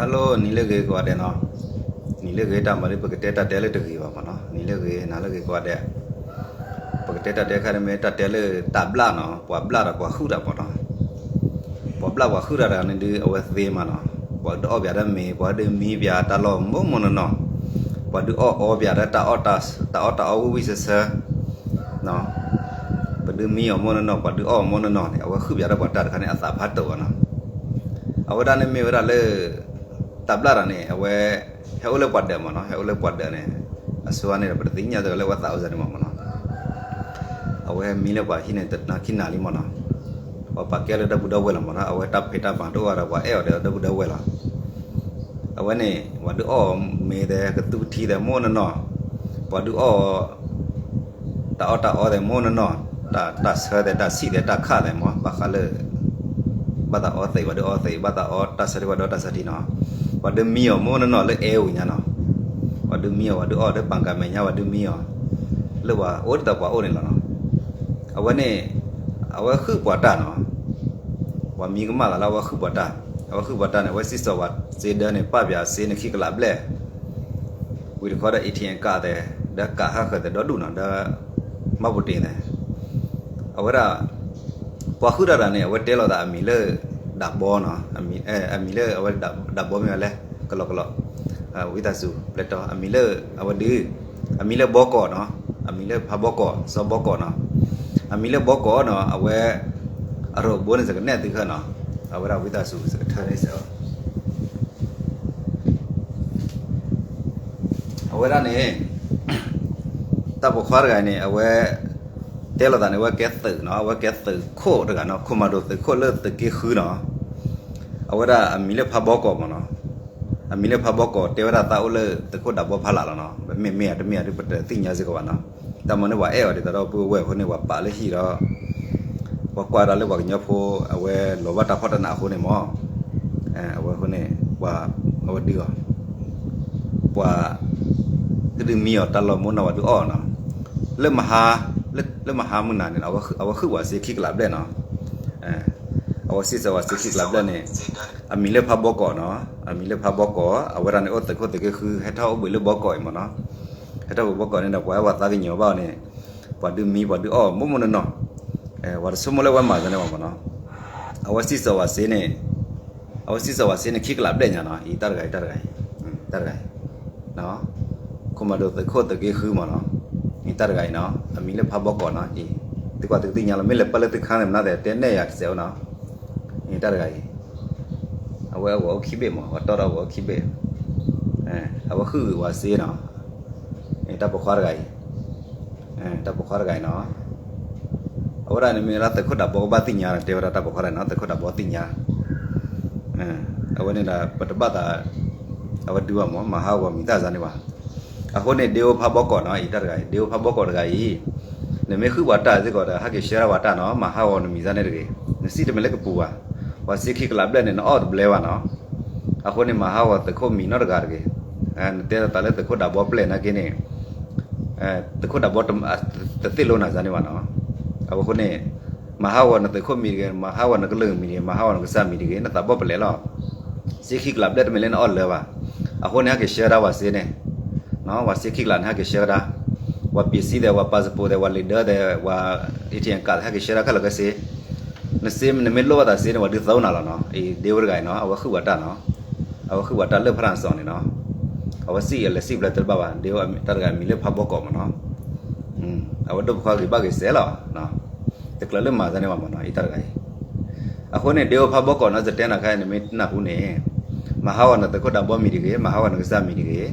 Hello နံၤလၢအဂ့ၤကိးဂၤဒဲးနီၤ, နံၤလၢအဂ့ၤ တၢ်မၤလၢပကတဲတၢ်တဲလၢတဂ့ၤဘၣ်မ့ၢ်နီၤ, နံၤလၢအဂ့ၤ နၤလၢအဂ့ၤကိးဂၤဒဲး, ပကတဲတၢ်တဲခါန့ၣ်မ့ၢ်တၢ်တဲလၢတၢ်ဘျၣ်နီၤ, ပှၤဘျၣ်ဒီးပှၤဟုၣ်တၢ်မ့ၢ်နီၤ, ပှၤဘျၣ်ပှၤဟုၣ်တၢ်တဂၤန့ၣ်ဒုး အဝဲသ့မးနီၤ, ပှၤဒုးအီၣ်ပၠးတၢ်မ့ၤ ပှၤဒုးမံပၠးတၢ်လီၢ်မိၢ်မိၢ်နီၢ်နီၢ်, ပှၤဒုးအီၣ်အီပၠးဒီးတၢ်အီၣ် တၢ်အီၣ်တၢ်အီဝံၣ်ဝံၣ်ဆၢဆၢ ပဒုးမံအီၤမိၢ်နီၢ်နီၢ် ပှၤဒုးအီၣ်အီၤမိၢ်နီၢ်နီၢ်န့ၣ် အဝဲဟုၣ်ပၠးဒီးပှၤတၢ်တခါန့ၣ် အသးဖးတအိၣ်ဘၣ်နီၤ, အဝဲဒၣ်န့ၣ်မ့ၢ်ဝဲဒၣ်လၢ တၢ်ဘျၣ်တၢ်န့ၣ် အဝဲ ဟဲအိၣ်လၢပှၤဒၢးမ့ၢ်နီၤ, ဟဲအိၣ်လၢပှၤဒၢးန့ၣ် အဆိန့ၣ်ဒီး ပတသ့ၣ်ညါတဂၤလၢအဝဲသးအိၣ်စၢ်န့ၣ်မ့ၢ်နီၤ, အဝဲမံလၢပှၤဟံၣ်န့ၣ်တနီၤခံနၤလံမ့ၢ်နီၤ, ပှၤပာ်ကဲလၢဒီပုၢ်ဒီဝဲၢ်လီၤမ့ၢ်နီၤ, အဝဲတၢ်ဖံးတၢ်မၤတအိၣ်ဒီးပှၤအဲၣ်အီၤဒီးဒီပုၢ်ဒီဝဲၢ်လီၤ အဝဲန့ၣ် ပှၤဒုးအီၣ်မ့ၤသဲး ကသူကထံသဲးမိၢ်နီၢ်နီၢ်, ပှၤဒုးအီၣ် တၢ်အီၣ်တၢ်အီသဲးမိၢ်နီၢ်နီၢ်, တၢ်ဆၢသဲး တၢ်ဆံၣ်သဲး တၢ်ခးသဲးမ့ၢ် ဘၣ်ဃးလၢ ဘၣ်သးအီသံး ပှၤဒုးအီသံး, ဘၣ်သးအီတၢ်ဆၢထံ ပှၤဒုးအီတၢ်ဆၢထံနီၤ, ပှၤဒုးမံအီၤမိၢ်နီၢ်နီၢ်လၢအဲဝံၤညါနီၤ, ပှၤဒုးမံအီၤ ပှၤဒုးအီၣ်ဒီးပှၤကမဲာ်ညါ ပှၤဒုးမံအီၤ လၢပှၤအိၣ်ဒ်သိးပှၤအိၣ်န့ၣ်လီၤနီၤ, အဝဲန့ၣ် အဝဲဟုၣ်ပှၤတၢ်နီၤ, ပှၤမံကမၣ်သးလၢအဝဲဟုၣ်ပှၤတၢ်, အဝဲဟုၣ်ပှၤတၢ်န့ၣ် အဝဲစံၣ်စိၤဝဲစ့ဒၢန့ၣ် ပာ်ပၠးစ့န့ၣ်ခံကလးဘျဲၣ် ဝံၤတခီဒီး ATM ကးသဲး ဒီးကးဟးဃၢၤသဲးဒီဒူၣ်နီၤ ဒီး မှတ်ပုံတင်သဲး, အဝဲဒၣ် ပှၤဟုၣ်တၢ်တဂၤန့ၣ် အဝဲတဲလိာ်သးအမံၤလၢ ဒးဘီနီၤ, အမံၤလၢအဝဲဒးဘီမ့ၢ်ဝဲလဲၣ် ကလီကလီ, ဝံသးစူၤ ပျဲတီ အမံၤလၢ အဝဲဒုး အမံၤလၢဘီကီးနီၤ, အမံၤလၢဖးဘီကီး စီၤဘီကီးနီၤ, အမံၤလၢဘီကီးနီၤ အဝဲ အရိၣ်ဘိန့ၣ် စကနဲၣ်သုခဲနီၤ, အဝဲဒၣ်ဝံသးစူၤ စကထၢန့ၣ်စဲး အဝဲဒၣ်န့ၣ် တၢ်ပိာ်ခွါတဂၤန့ၣ် အဝဲ တဲလိာ်သးန့ၣ် အဝဲကဲသုးနီၤ, အဝဲကဲသုးခိၣ်တဂၤနီၤ, ခိၣ်မၤဒိၣ်သုးခိၣ်လၢသုးက့ဃုနီၤ, အဝဲဒၣ်အမံၤလၢဖးဘီကီးမ့ၢ်နီၤ, အမံၤလၢဖးဘီကီး တဲဝဲဒၣ်သးအိၣ်လၢသုးခိၣ်ဒးဘီဖးလၢ်လီၤနီၤ, မ့မ့ၢ်မ့ၢ်ဧါတမ့ၢ်ဧါဒုး ပတသ့ၣ်ညါစ့ၢ်ကီးဘၣ်နီၤ, တၢ်မၤန့ၣ်ပှၤအဲၣ်အီၤဒ်သိးဒီးပုၢ်ဝဲၢ်အဃိန့ၣ် ပှၤပာ်လၢဟံၣ်ဒီး ပှၤကွၢ်ဒၣ်လၢပှၤကညီဖိ အဝဲလီၤဘၣ်တၢ်ဖှီၣ်တၢ်နးအဃိန့ၣ်မ့ၢ်, အဝဲအဃိန့ၣ် ပှၤ အဝဲဒုးအီၤ, ပှၤ ကဒုးမံအီၤတၢ်လီၢ်မိၢ်နီၢ်ပှၤဒုးအီၣ်နီၤ, လၢမဟါ လၢမဟါမုၢ်နၤန့ၣ် အဝဲဟုၣ်ပှၤစ့ခံကလးဘျဲၣ်နီၤ, အဝဲစံၣ်စိၤပှၤစ့ခံကလးဘျဲၣ်န့ၣ် အမံၤလၢဖးဘီကီးနီၤ, အမံၤလၢဖးဘီကီး အဝဲဒၣ်န့ၣ်အိၣ်သုးခိၣ်သုးက့ဃု ဟဲထီၣ်အိၣ်ဘှံးလၢဘီကီးအံၤမ့ၢ်နီၤ, ဟဲထီၣ်အိၣ်ဘှံးဘီကီးန့ၣ်ဒီး ပှၤအဲၣ်ပှၤသးကညီၤဘၣ်အီၤန့ၣ် ပှၤဒုးမံ ပှၤဒုးအီၣ်မိၢ်မိၢ်နီၢ်နီၢ်, ပှၤတဆိကမိၣ်လၢဝဲမၤစၢၤန့ၣ်ဘၣ်မ့ၢ်နီၤ, အဝဲစံၣ်စိၤပှၤစ့န့ၣ် အဝဲစံၣ်စိၤပှၤစ့န့ၣ်ခံကလးဘျဲၣ်ညါနီၤ, အံၤတၢ်တဂၤအံၤ တၢ်တဂၤအံၤ, တၢ်တဂၤအံၤ ခိၣ်မၤဒိၣ်သုးခိၣ်သုးက့ဃုမ့ၢ်နီၤ, အံၤတၢ်တဂၤအံၤနီၤ, အမံၤလၢဖးဘီကီးနီၤ, အံၤ သုကွၢ်သုကသ့ၣ်ညါလီၤ, မ့ၢ်လဲၤပၢလၢသုခါန့ၣ် မနုၤသ့ၣ်တဲနဲၣ်ယၤကစဲးအိၣ်နီၤ, အံၤတၢ်တဂၤအံၤ အဝဲအဂီၤအိၣ်ခံဘ့ၣ်မ့ၢ် ပှၤတီၢ်ထီၣ်အဂီၤအိၣ်ခံဘ့ၣ်, အဝဲဟုၣ်ဂ့ၤဝဲစ့နီၤ, တၢ်ပိာ်ခွါတဂၤအံၤ, တၢ်ပိာ်ခွါတဂၤအံၤနီၤ, အဝဲဒၣ်န့ၣ်မ့ၢ်ဝဲဒၣ်သုးခိၣ်ဒးဘီကဘၣ်သ့ၣ်ညါ တဲဝဲဒၣ်တၢ်ပိာ်ခွါတဂၤနီၤ, သုးခိၣ်ဒးဘီသ့ၣ်ညါ, အဝဲန့ၣ်ဒီးပတဘၣ်သး, အဝဲဒုးဘၣ်မ့ၢ် မၤဟးဂီၤမံၤတၢ်စၢ်န့ၣ်ဘၣ်, အဃိန့ၣ် ဒ့အိၣ်ဖးဘီကီးနီၤ အံၤတၢ်တဂၤအံၤ ဒ့အိၣ်ဖးဘီကီးတဂၤအံၤ, နမ့ၢ်ဟုၣ်ပှၤတၢ်စ့ၢ်ကီးဒီး ဟဲက့ၤဆှၢဒၣ်ပှၤတၢ်နီၤ, မၤဟးဂီၤနမံၤစၢ်န့ၣ်တဂ့ၤ, နစံၣ်တမ့ၢ်လၢကပူၤဘၣ်, ပှၤစ့ခံကလးဘျဲၣ်န့ၣ် နအီၣ်တဘျဲဘၣ်နီၤ, အဃိန့ၣ် မၤဟးဂီၤသုးခိၣ်မံၤနီတဂၤတဂ့ၤ, နတဲသးလၢသုးခိၣ်ဒးဘီပျဲၢ်နာ်က့န့ၣ် သုးခိၣ်ဒးဘီ တသ့ၣ်လိနၤစၢ်န့ၣ်ဘၣ်နီၤ, အဃိန့ၣ် မၤဟးဂီၤနသုးခိၣ်မံၤတဂ့ၤ, မၤဟးဂီၤနကလုာ်မံၤတဂ့ၤ, မၤဟးဂီၤနကစၢ်မံၤတဂ့ၤ, နသးဘီၣ်ပလဲၤလီၤ, စ့ခံကလးဘျဲၣ်တမ့ၢ်လၢနအီၣ်လၢၤဘၣ်, အဃိန့ၣ် ဟဲက့ၤဆှၢဒၣ်ပှၤစ့န့ၣ်, ပှၤစ့ခံကလးန့ၣ် ဟဲက့ၤဆှၢဒၣ်, ပှၤပ့းစံသဲး ပှၤပာ်စပိၢ်သဲး ပှၤလံာ်ဒၢသဲး ပှၤ ATM ကးသဲး ဟဲက့ၤဆှၢဒၣ်ခဲလၢာ်ခဲဆ့, နစ့ နမ့ၢ်လိၣ်ဘၣ်သးစ့န့ၣ် ပှၤဒုးသီနၤလီၤနီၤ, အံၤဒ့ဝဲတဂၤအံၤနီၤ အဝဲဟုၣ်ပှၤတၢ်နီၤ, အဝဲဟုၣ်ပှၤတၢ်လၢဖရၣ်စ့ၣ်န့ၣ်နီၤ, အဝဲစံၣ်အလဲၤစံၣ်ဘျဲၣ်တဘၣ်ဘၣ်, ဒ့ဝဲတၢ်တဂၤအံၤမံၤလၢဖးဘီကီးမ့ၢ်နီၤ, အဝဲဒိၣ်ပခွါဂ့ၤဘၣ်ဂ့ၤစဲးလီၤ, တကျၢၤလၢမၤစၢ်န့ၣ်ဘၣ်မ့ၢ်နီၤ အံၤတၢ်တဂၤအံၤ, အဃိန့ၣ် ဒ့ဝဲဖးဘီကီးနီၤ ယတဲနၤခဲအံၤ နမ့ၢ်နၢ်ဟူန့ၣ်, မၤဟးဂီၤနသုးခိၣ်ဒးဘီမံၤတဂ့ၤ, မၤဟးဂီၤနကစၢ်မံၤတဂ့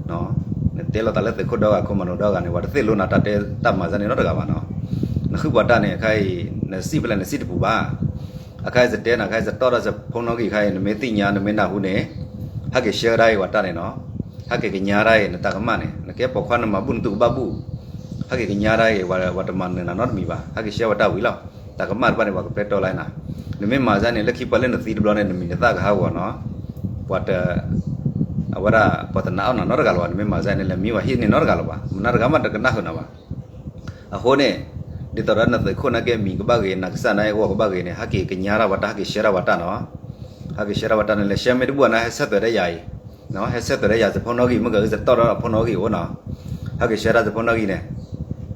ၤ, နတဲလိာ်သးလၢသုးခိၣ်ဒီဂၤ ခိၣ်မၤလိဒီဂၤန့ၣ် ပှၤတသ့ၣ်လိနၤတၢ်တဲတၢ်မၤစၢ်န့ၣ်နီတဂၤဘၣ်နီၤ, နဟုၣ်ပှၤတၢ်န့ၣ် ခဲအံၤ နစံၣ်ဖဲလဲၣ်နစံၣ်တပူၤဘၣ်, အခဲအံၤယတဲနၤခဲအံၤ ယတီၣ်ထီၣ်ယဖိနီၣ်ဂံၢ်ခဲအံၤ နမ့ၢ်သ့ၣ်ညါ နမ့ၢ်နၢ်ဟူန့ၣ်, ဟဲက့ၤဆှၢဒၣ်အံၤပှၤတၢ်န့ၣ်နီၤ, ဟဲက့ၤကညါဒၣ်အံၤ နတၢ်ကမၣ်န့ၣ် နကဲပိာ်ခွါနမၤဘူၣ်နသူၣ်ကဘၣ်ဘူၣ်, ဟဲက့ၤကညါဒၣ်အံၤ ပှၤတမၤနၢၤနၤနီတမံၤဘၣ် ဟဲက့ၤဆှၢပှၤတၢ်ဝံၤလီၤ, တၢ်ကမၣ်တဖၣ်န့ၣ် ပှၤကပဲတြီလၢနၤ, နမ့ၢ်မၤစၢ်န့ၣ် လၢခံပှၤလၢနသံတဘျီန့ၣ် နမံၤနသၣ်ကဟးဂီၤနီၤ, ပှၤတ အဝဲဒၣ် ပှၤတနာ်အီၣ်နၤနီတဂၤလၢၤဘၣ်, နမ့ၢ်မၤစၢ်န့ၣ် လဲၤမံဝဲဟံၣ်န့ၣ်နီတဂၤလၢၤဘၣ်, မနၤတဂၤမးတကနၣ်ဃုာ်နၤဘၣ်. အဃိန့ၣ် ဒ်သိးဒီးနသုးခိၣ်နာ်က့မံၤကဘၣ်ဂ့ၤ နကစၢ်နာ်က့အဂီၢ်ကဘၣ်ဂ့ၤန့ၣ် ဟဲက့ၤကညါတၢ်ပှၤတၢ် ဟဲက့ၤဆှၢတၢ်ပှၤတၢ်နီၤ, ဟဲက့ၤဆှၢတၢ်ပှၤတၢ်န့ၣ်လဲၤဆှၢမ့ၢ်တဘူၣ်န့ၣ် ဟဲဆၢသွဲးတၢ်ယၤအံၤ, ဟဲဆၢသွဲးတၢ်ယၤ စဖိနီၣ်ဂံၢ် မ့ၢ်ကစတီၣ်ဒီးဖိနီၣ်ဂံၢ်အိၣ်နီၤ, ဟဲက့ၤဆှၢတၢ်စဖိနီၣ်ဂံၢ်န့ၣ်,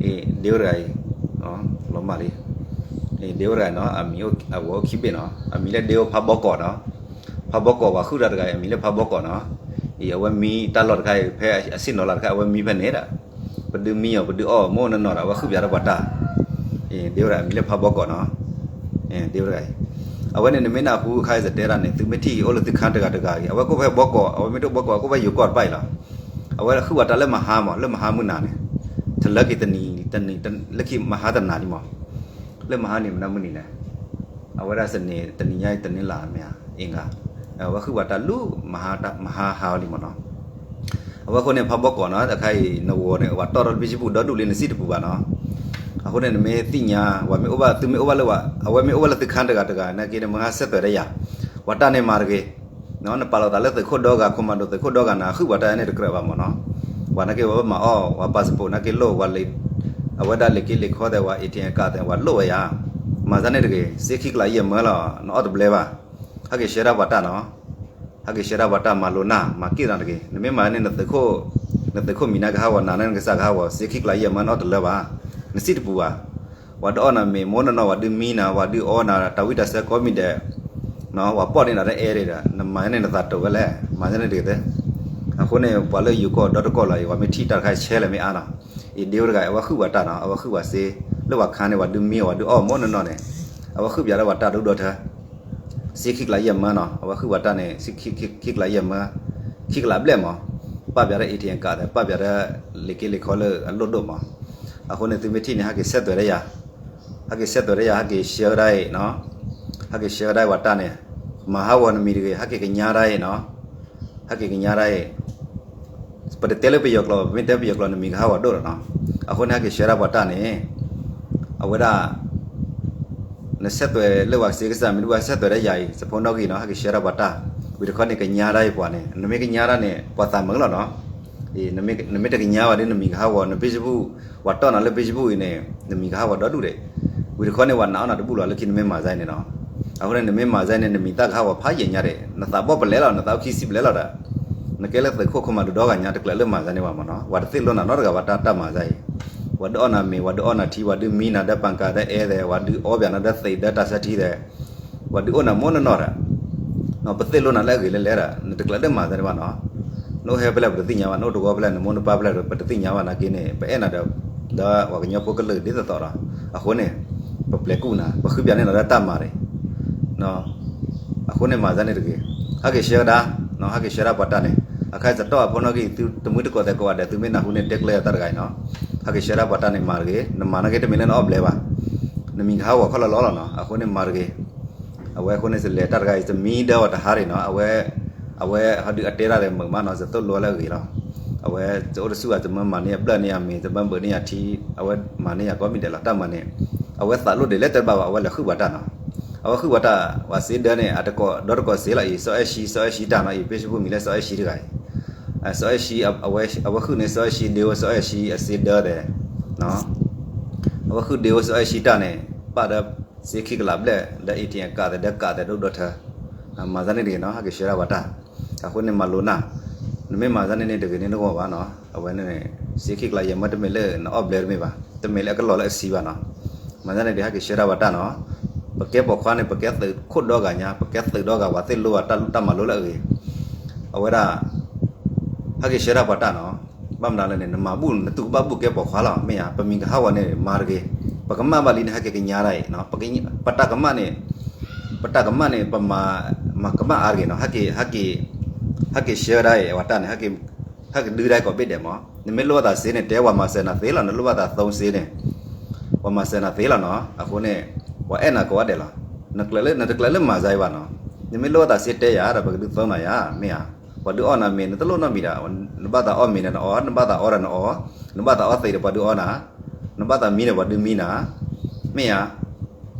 အံၤ ဒ့ဝဲတဂၤအံၤ, လီၤမၢ်လံ, ဒ့ဝဲတဂၤနီၤ အမံၤအဝဲအိၣ်ခံဘ့ၣ်နီၤ အမံၤလၢဒ့ဝဲဖးဘီကီးနီၤ, ဖးဘီကီး ပှၤဃုာ်တၢ်တဂၤအံၤ အမံၤလၢဖးဘီကီးနီၤ, အံၤ အဝဲမံတၢ်လီၢ်တခါအံၤ ဖဲအဆ့ၣ်နီၤလၢ်တခါ အဝဲမံဖဲန့ၣ်ဒီး, ပဒုးမံအီၤ ပဒုးအီၣ်အီၤ မ့ၢ်အိၣ်နီၢ်နီၢ်ဒီး အဝဲဃုာ်ပၠးတၢ်ပှၤတၢ်, ဒ့ဝဲတဂၤအံၤ အမံၤလၢဖးဘီကီးနီၤ, ဒ့ဝဲတဂၤအံၤ, အဝဲန့ၣ် နမ့ၢ်နၢ်ဟူအခါအံၤ ယတဲဒၣ်န့ၣ် သုမ့ၢ်ထံၣ်အံၤ အိၣ်လၢသုခါတဂၤတဂၤအံၤ အဝဲကအိၣ်ဖဲဘီကီး အဝဲမ့ၢ်တအိၣ်ဘီကီး ကအိၣ်ဖဲယိၤကီၢ်တဖၣ်အံၤလီၤ, အဝဲဃုာ်ပှၤတၢ်လၢမဟါမး လၢမဟါမုၢ်နၤန့ၣ်, တလၢက့ၤတနံၤ တနံၤ လၢခံမဟါတနၤလံမး, လၢမဟါန့ၣ် မနုၤမုၢ်နံၤလဲၣ်, အဝဲဒၣ်စနေ တနံၤညါအံၤ တနံၤလၢ်မ့ၢ်ဧါ အ့ၣ်ဂၤ, အဝဲဃုာ်ပှၤတၢ်လၢမဟါ မဟါဟါအီၤလံမးနီၤ, အဝဲအဃိန့ၣ် ဖးဘီကီးနီၤ တခါအံၤ နဂီၤန့ၣ် ပှၤတီၣ်ထီၣ်လၢ Facebook ဒီဒူၣ်လံ နစံၣ်တပူၤဘၣ်နီၤ, အဃိန့ၣ် နမ့ၢ်သ့ၣ်ညါ ပှၤမ့ၢ်အိၣ်ဘၣ် သုမ့ၢ်အိၣ်ဘၣ်လၢ အဝဲမ့ၢ်အိၣ်ဘၣ်လၢသုခါတဂၤတဂၤ နာ်က့န့ၣ် မ့ၢ်ဟးဆၢသွဲးတၢ်ယၤ, ပှၤတၢ်န့ၣ်မၤတဂ့ၤ နပာ်လီၤသးလၢသုးခိၣ်ဒီဂၤ ခိၣ်မၤဒိၣ်သုးခိၣ်ဒီဂၤနၤ ဃုာ်ပှၤတၢ်န့ၣ်တကြၢးဘၣ်မးနီၤ, ပှၤနာ်က့ ပှၤဘၣ်မၤအီၣ် ပှၤ passport နာ်က့လိၣ် ပှၤလံာ် အဝဲဒၣ်လံာ်က့လံာ်ခီသဲး ပှၤ A T M card သဲး ပှၤလိၣ်ဝဲယၤ, မၤစၢ်န့ၣ်တဂ့ၤ စ့ခံကလးယဲၢ်မၢလီၤ နအီၣ်တဘျဲဘၣ်, ဟဲက့ၤဆှၢတၢ်ပှၤတၢ်နီၤ, ဟဲက့ၤဆှၢတၢ်ပှၤတၢ် မၤလိနၢ် မၤက့ၢ်နၤတဂ့ၤ နမ့ၢ်မၤန့ၣ် နသုးခိၣ်မံၤနၤကဟးဂီၤ နၤန့ၣ်နကစၢ်ကဟးဂီၤ စ့ခံကလးယဲၢ်မၢ နအီၣ်တလၢဘၣ်, နစံၣ်တပူၤဘၣ် ပှၤဒုးအီၣ်နၤမ့ၤ မိၢ်နီၢ်နီၢ် ပှၤဒုးမံနၤ ပှၤဒုးအီနၤ တၢ်ဝံတၢ်ဆၢကိးမံၤဒဲး, ပှၤပီၣ်န့ၢ်နၤတအဲၣ်ဒၣ်ဒီး နမၤန့ၢ်နသးတိာ်ဝဲလဲၣ် မၤန့ၢ်တဂ့ၤသ့, အဃိန့ၣ် ပှၤလၢယိၤကီၢ်ဒီတကီၢ်လီၤအံၤ ပှၤမ့ၢ်ထံၣ်တၢ်တခါဆဲးလဲၣ်မ့ၢ်အါနီၤ, အံၤဒ့ဝဲတဂၤ အဝဲဃုာ်ပှၤတၢ်နီၤ အဝဲဃုာ်ပှၤစ့, လၢပှၤခါန့ၣ် ပှၤဒုးမံအီၤ ပှၤဒုးအီၣ်မိၢ်နီၢ်နီၢ်န့ၣ်, အဝဲဃုာ်ပၠးဒီးပှၤတၢ်ဒိၣ်ဒိၣ်ထၢ စ့ခံကလးယဲၢ်မၢနီၤ အဝဲဃုာ်ပှၤတၢ်န့ၣ် ခံကလးဘျဲၣ်မး, ပာ်ပၠးဒီး A T M card သဲး ပာ်ပၠးဒီး လံာ်က့လံာ်ခီလၢအလိၣ်ဒိၣ်မး, အဃိန့ၣ် သုမ့ၢ်ထံၣ်န့ၣ် ဟဲက့ၤဆၢသွဲးတၢ်ယၤ, ဟဲက့ၤဆၢသွဲးတၢ်ယၤ ဟဲက့ၤဆှၢကဒါအံၤ, ဟဲက့ၤဆှၢကဒါပှၤတၢ်န့ၣ်, မၤဟးဂီၤနမံၤတဂ့ၤ ဟဲက့ၤကညါတၢ်အံၤနီၤ, ဟဲက့ၤကညါတၢ်အံၤ ပတတဲလၢပယီၤကျိာ် ပမ့ၢ်တဲပယီၤကျိာ် နမံၤကဟးဂီၤဒိၣ်လီၤနီၤ, အဃိန့ၣ် ဟဲက့ၤဆှၢဒၣ်ပှၤတၢ်န့ၣ်, အဝဲဒၣ် နဆဲးသွဲးလၢပှၤစ့ကစၢ် မ့ၢ်တဘၣ်ဆဲးသွဲးဒၣ်ယၤအံၤ စဖိနီၣ်ဂံၢ်နီၤ ဟဲက့ၤဆှၢဒၣ်ပှၤတၢ်, ဝံၤတခီန့ၣ် ကညါတၢ်အံၤပှၤန့ၣ် နမ့ၢ်ကညါတၢ်န့ၣ် ပှၤသးမုာ်လီၤနီၤ, နမ့ၢ်တကညါဘၣ်ဒီး နမံၤကဟးဂီၤ န Facebook ပှၤတီၢ်နၤလၢ Facebook အံၤန့ၣ် နမံၤကဟးဂီၤဒီဒူၣ်ဒဲး, ဝံၤတခီန့ၣ် ပှၤနာ်အီၣ်နၤတဘူၣ်လီၤ လၢခံနမ့ၢ်မၤစၢ်အံၤန့ၣ်နီၤ, အဃိန့ၣ် နမ့ၢ်မၤစၢ်အံၤန့ၣ် နမံၤသၣ်ကဟးဂီၤဖးယံာ်ညါဒဲး နသးဘီၣ်ပလဲလီၤ နသးအိၣ်ခံဆံဘျဲလီၤဒီး နကဲလၢသုးခိၣ်ခိၣ်မၤဒိၣ်ဒီဂၤညါ တကျၢၤလၢမၤစၢ်န့ၣ်ဘၣ်မးနီၤ, ပှၤတသ့ၣ်လိနၤနီတဂၤဘၣ် တၢ်တၢ်မၤစၢ်အံၤ, ပှၤဒုးအီၣ်နၤမ့ၤ ပှၤဒုးအီၣ်နၤထံ ပှၤဒုးမံနၤဒီးပၣ်ကၤဒီးအဲၣ်သဲး ပှၤဒုးအီပၠးနၤဒီးသံးဒီးတၢ်ဆၢထံသဲး, ပှၤဒုးအီၣ်နၤမိၢ်နီၢ်နီၢ်ဒီး ပသ့ၣ်လိနၤလၢအဂ့ၤလၢလဲၣ်ဒီး နတကျၢၤလၢမၤစၢ်န့ၣ်ဘၣ်နီၤ, နအိၣ်ဟဲဖဲလဲၣ်ပတသ့ၣ်ညါဘၣ် နအိၣ်တဝီဖဲလဲၣ် နမိၢ်နပၢ်ဖဲလဲၣ်ပတသ့ၣ်ညါဘၣ်နာ်က့န့ၣ် ပအဲၣ်နၤဒီး ဒီးပှၤကညီဖိကလုာ်ဒ်သိးသိးဒီး အဃိန့ၣ် ပပျဲၤကူၣ်နၤ ပဃုပၠးန့ၢ်နၤလၢတၢ်မၤရံၤ အဃိန့ၣ်မၤစၢ်န့ၣ်တဂ့ၤ, ဟဲက့ၤဆှၢဒၣ်, ဟဲက့ၤဆှၢဒၣ်ပှၤတၢ်န့ၣ်, အခါစတီၢ်အဖိနီၣ်ဂံၢ် သုတမှံတကိးသဲးကိးဂၤဒဲး သုမ့ၢ်နၢ်ဟူန့ၣ် တဲကျၢၤယၤတၢ်တဂၤအံၤနီၤ, ဟဲက့ၤဆှၢဒၣ်ပှၤတၢ်န့ၣ်မၤတဂ့ၤ, နမၤနာ်က့တမ့ၢ်လၢနအီၣ်ဘျဲဘၣ်, နမံၤကဟးဂီၤခီလီၤလီၤလီၤနီၤ, အဃိန့ၣ်မၤတဂ့ၤ, အဝဲအဃိန့ၣ် စလဲၤတၢ်တဂၤအံၤ စမံဒၢဝဲတဟါရံၣ်နီၤ, အဝဲ, အဝဲဟီဒုးအတဲတၢ်ဒီးမုာ်မးနီၤ, စသိၣ်လိဝဲလၢအဂ့ၤလီၤ, အဝဲစအိၣ်တဆူၣ်ဘၣ် စမၢမၤန့ၢ်ယဘျၢၣ်န့ၢ်ယမ့ၤ စမၢဘုးန့ၢ်ယထံ, အဝဲမၤန့ၢ်ယကိးမံၤဒဲးလီၤ တၢ်မၤန့ၣ်, အဝဲသးလိၣ်ဒံးလၢတဲတဘၣ်ဘၣ် အဝဲလဲၤဃုပှၤတၢ်နီၤ, အဝဲဃုပှၤတၢ် ပှၤစ့ဒၢန့ၣ် အတကိးဒီတကိးစ့လီၤအံၤ စီၤအဲၣ်ဆှံ စီၤအဲၣ်ဆှံတၢ်နီၤအံၤ Facebook မံၤလၢစီၤအဲၣ်ဆှံတဂၤအံၤ, စီၤအဲၣ်ဆှံ, အဝဲဃုန့ၢ်စီၤအဲၣ်ဆှံ ဒ့ဝဲစီၤအဲၣ်ဆှံ အစ့ဒၢသဲး အဝဲဃုဒ့ဝဲစီၤအဲၣ်ဆှံတၢ်န့ၣ် ပာ်ဒီးစ့ခံကလးဘျဲၣ် ဒီး ATM ကးသဲး ဒီးကးသဲးဒိၣ်ဒိၣ်ထၢ, မၤစၢ်န့ၣ်တဂ့ၤနီၤ ဟဲက့ၤဆှၢဒၣ်ပှၤတၢ်, အဃိန့ၣ်မၤလိနၢ်, နမ့ၢ်မၤစၢ်န့ၣ်န့ၣ်တဂ့ၤန့ၣ်တဂီၢ်ဘၣ်နီၤ, အဝဲန့ၣ် စ့ခံကလးယဲၢ်မၢတမ့ၢ်လၢနအီၣ်ဘျဲတမ့ၢ်ဘၣ်, တမ့ၢ်လၢအကလီၤလၢအဆံဘၣ်နီၤ, မၤစၢ်န့ၣ်တဂ့ၤ ဟဲက့ၤဆှၢဒၣ်ပှၤတၢ်နီၤ, ပကဲပိာ်ခွါန့ၣ် ပကဲသုးခိၣ်ဒီဂၤညါ ပကဲသုးဒီဂၤ ပှၤသ့ၣ်လိဝဲတၢ်လူၢ်တၢ်မၤလိလၢအဂ့ၤ, အဝဲဒၣ် ဟဲက့ၤဆှၢဒၣ်ပှၤတၢ်နီၤ, ဘၣ်မနုၤလဲၣ်န့ၣ် နမၤဘူၣ် နတူၢ်ကဘၣ်ဘူၣ်ကဲပိာ်ခွါလီၤ မ့ၢ်ဧါ, ပမံၤကဟးဂီၤန့ၣ် မၤတဂ့ၤ, ပကမၣ်ဘၣ်လံန့ၣ် ဟဲက့ၤကညါဒၣ်အံၤ, ပတၢ်ကမၣ်န့ၣ်, ပတၢ်ကမၣ်န့ၣ် ပမၤ, မၤကမၣ်အါတဂ့ၤနီၤ, ဟဲက့ၤ, ဟဲက့ၤဆှၢဒၣ်အံၤ ပှၤတၢ်န့ၣ်, ဟဲက့ၤဒုးဒၣ်အံၤကိးဘ့ၣ်ဒဲးမး, နမ့ၢ်လိၣ်ဘၣ်သးစ့န့ၣ် တဲပှၤမၤစၢၤနၤသ့လီၤ, နလိၣ်ဘၣ်သးသိစ့န့ၣ် ပှၤမၤစၢၤနၤသ့လီၤနီၤ, အဃိန့ၣ် ပှၤအဲၣ်နၤကိးဂၤဒဲးလီၤ, နကျၢၤလၢ နတကျၢၤလၢမၤစၢ်အံၤဘၣ်နီၤ, နမ့ၢ်လိၣ်ဘၣ်သးစ့တဲယၤဒီး ပကဒုးသိနၤယၤ မ့ၢ်ဧါ, ပှၤဒုးအီၣ်နၤမ့ၤ နတလိၣ်နီတမံၤဒီး, နဘၣ်သးအီၣ်မ့ၤဒီးနအီၣ်, နဘၣ်သးအီဒီးနအီ, နဘၣ်သးအီသံးဒီးပှၤဒုးအီနၤ, နဘၣ်သးမံဒီးပှၤဒုးမံနၤ, မ့ၢ်ဧါ,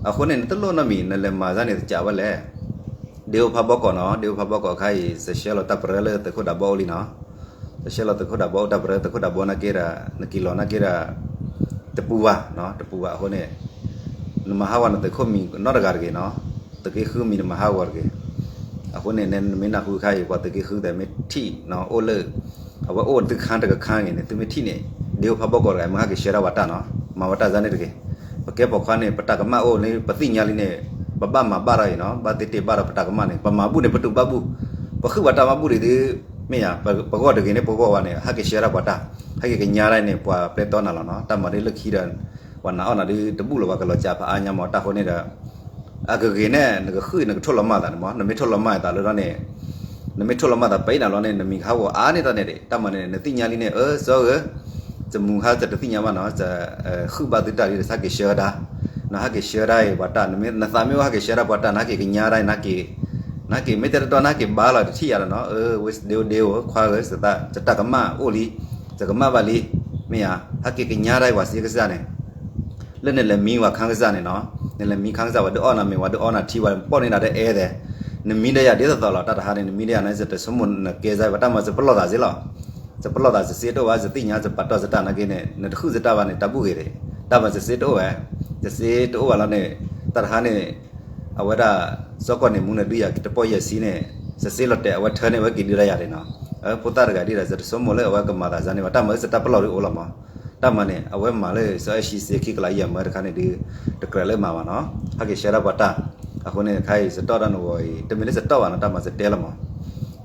အဃိန့ၣ် နတလိၣ်နီတမံၤ နလဲၤမၤစၢ်န့ၣ်တကးဝဲလဲၣ်, ဒ့အိၣ်ဖးဘီကီးနီၤ, ဒ့အိၣ်ဖးဘီကီးအခါအံၤ စဆှၢလီၤတၢ်ပရၢလၢသုးခိၣ်ဒးဘီအိၣ်လံနီၤ, စဆှၢလီၤသုးခိၣ်ဒးဘီအိၣ်တၢ်ပရၢ သုးခိၣ်ဒးဘီနာ်က့ဒီး နက့ၤလီၤနာ်က့ဒီး တပူၤဘၣ်, တပူၤဘၣ်အဃိန့ၣ် နမၤဟးဂီၤနသုးခိၣ်မံၤနီတဂၤတဂ့ၤနီၤ, သုးက့ဃုမံၤနမၤဟးဂီၤတဂ့ၤ, အဃိန့ၣ် နမ့ၢ်နၢ်ဟူခါအံၤ ပှၤသုးက့ဃုသဲးမ့ၢ်ထံၣ်နီၤ အိၣ်လၢ အဝဲအိၣ်သုခါတကခါဂ့ၤန့ၣ် သုမ့ၢ်ထံၣ်န့ၣ် ဒ့အိၣ်ဖးဘီကီးတဂၤ မ့ၢ်ဟဲက့ၤဆှၢဒၣ်ပှၤတၢ်နီၤ မၤဝဲတၢ်စၢ်န့ၣ်တဂ့ၤ. ပကဲပိာ်ခွါန့ၣ် ပတၢ်ကမၣ်အိၣ်လၢပသ့ၣ်ညါလံန့ၣ် ပဘၣ်မၤဘၣ်ထီၣ်အံၤနီၤ ဘၣ်သ့ၣ်တ့ၢ်ဘၣ်ထီၣ်ပတၢ်ကမၣ်န့ၣ် ပမၤဘူၣ်န့ၣ် ပတူၢ်ဘၣ်ဘူၣ် ပဃုဘၣ်တၢ်မၤဘူၣ်ဒံးသု မ့ၢ်ယါ ပဂီၢ်တဂ့ၤန့ၣ် ပဂီၢ်ဝဲန့ၣ် ဟဲက့ၤဆှၢဒၣ်ပှၤတၢ် ဟဲက့ၤကညါဒၣ်န့ၣ် ပှၤပျဲတီနၤလီၤနီၤ တၢ်မၤဒ်လၢခံဒီး ပှၤနာ်အီၣ်နၤဒ်တဘူၣ်လီၤ ပှၤကလီၤကၢ်ဖးအါညါမး တၢ်ဃိန့ၣ်ဒီး အကဂ့ၤန့ၣ် နကဃုနကထိၣ်လီၤမၢ်သးန့ၣ်မး နမ့ၢ်ထိၣ်လီၤမၢ်သးလၢဒီးန့ၣ် နမ့ၢ်ထိၣ်လီၤမၢ်သးပံၤနၤလီၤန့ၣ် နမံၤကဟးဂီၤအါန့ၢ်တၢ်န့ၣ်ဒံး တၢ်မၤန့ၣ် နသ့ၣ်ညါလံန့ၣ် အၢ စီၤဧၢ စမူဟါ စတသ့ၣ်ညါဘၣ်နီၤ စ ဃုဘၣ်သုတၢ်လံဒီး စဟဲက့ၤဆှၢဒၣ် နဟဲက့ၤဆှၢဒၣ်အံၤ ပှၤတၢ် နမ့ၢ်နသးမ့ၢ်အိၣ်ဟဲက့ၤဆှၢဒၣ်ပှၤတၢ် နဟဲက့ၤကညါဒၣ် နဟဲက့ၤ မ့ၢ်တဲတတီ နဟဲက့ၤဘါလီၤတထံၣ်ယါဒီးနီၤ အၢ ဝဲဒ့အိၣ်ဒ့အိၣ် ခွါဧၢ စတၢ် စတၢ်ကမၣ်အိၣ်လံ စကမၣ်ဘၣ်လံ မ့ၢ်ယါ ဟဲက့ၤကညါဒၣ်ပှၤစ့ကစၢ်န့ၣ် လၢနလဲၤမံဝဲခါကစၢ်န့ၣ်နီၤ နလဲၤမံခါကစၢ် ဝဲဒုးအီၣ်နၤမ့ၤ ဝဲဒုးအီနၤထံ ဝဲပီၣ်န့ၢ်နၤဒီးအဲၣ်သဲး နမံဒၣ်ယၤဒ်သိးသိးလီၤ တၢ်တဟါန့ၣ် နမံဒၣ်ယၤန့ၣ် စတဆိကမိၣ်နကဲစၢ် ပှၤတၢ်မၤစပလီၢ်သးစ့လီၤ စပလီၢ်သး စစ့တအိၣ်ဘၣ် စသ့ၣ်ညါ စပာ်တီၢ်စတၢ်နာ်က့န့ၣ် နတဃုစတၢ်ဘၣ်န့ၣ် တၢ်ဘူၣ်ဂ့ၤဒံး တၢ်မၤစစ့တအိၣ်ဝဲ စစ့တအိၣ်ဘၣ်လီၤန့ၣ် တၢ်တဟါန့ၣ် အဝဲဒၣ် စီၤကီၢ်န့ၣ်မူန့ၣ် ဒုးယၤတပီၢ်ယဲၢ်ဆံန့ၣ် စစ့လီၤတဲာ် အဝဲထၢန့ၢ်ဝဲက့ၤဒုးဒၣ်ယၤဒံးနီၤ ဖိသၣ်တဂၤဒ်ဒီး စတဆိကမိၣ်လၢအဝဲကမၤသးစၢ်န့ၣ်ဘၣ် တၢ်မၤလၢစတၢ်ပလီၢ်ဒုးအိၣ်လီၤမး တၢ်မၤန့ၣ် အဝဲမၤလၢစီၤအဲၣ်ၡံစ့ခံကလးယဲၢ်မၢတခါန့ၣ်ဒုး တကြၢးလၢမၤဘၣ်နီၤ ဟဲက့ၤဆှၢဒၣ်ပှၤတၢ် အဃိန့ၣ် ခါအံၤ စတီၣ်တၢ်နဂီၢ်အံၤ တမ့ၢ်လၢစတီၣ်ဘၣ်နီၤ တၢ်မၤစတဲလီၤမး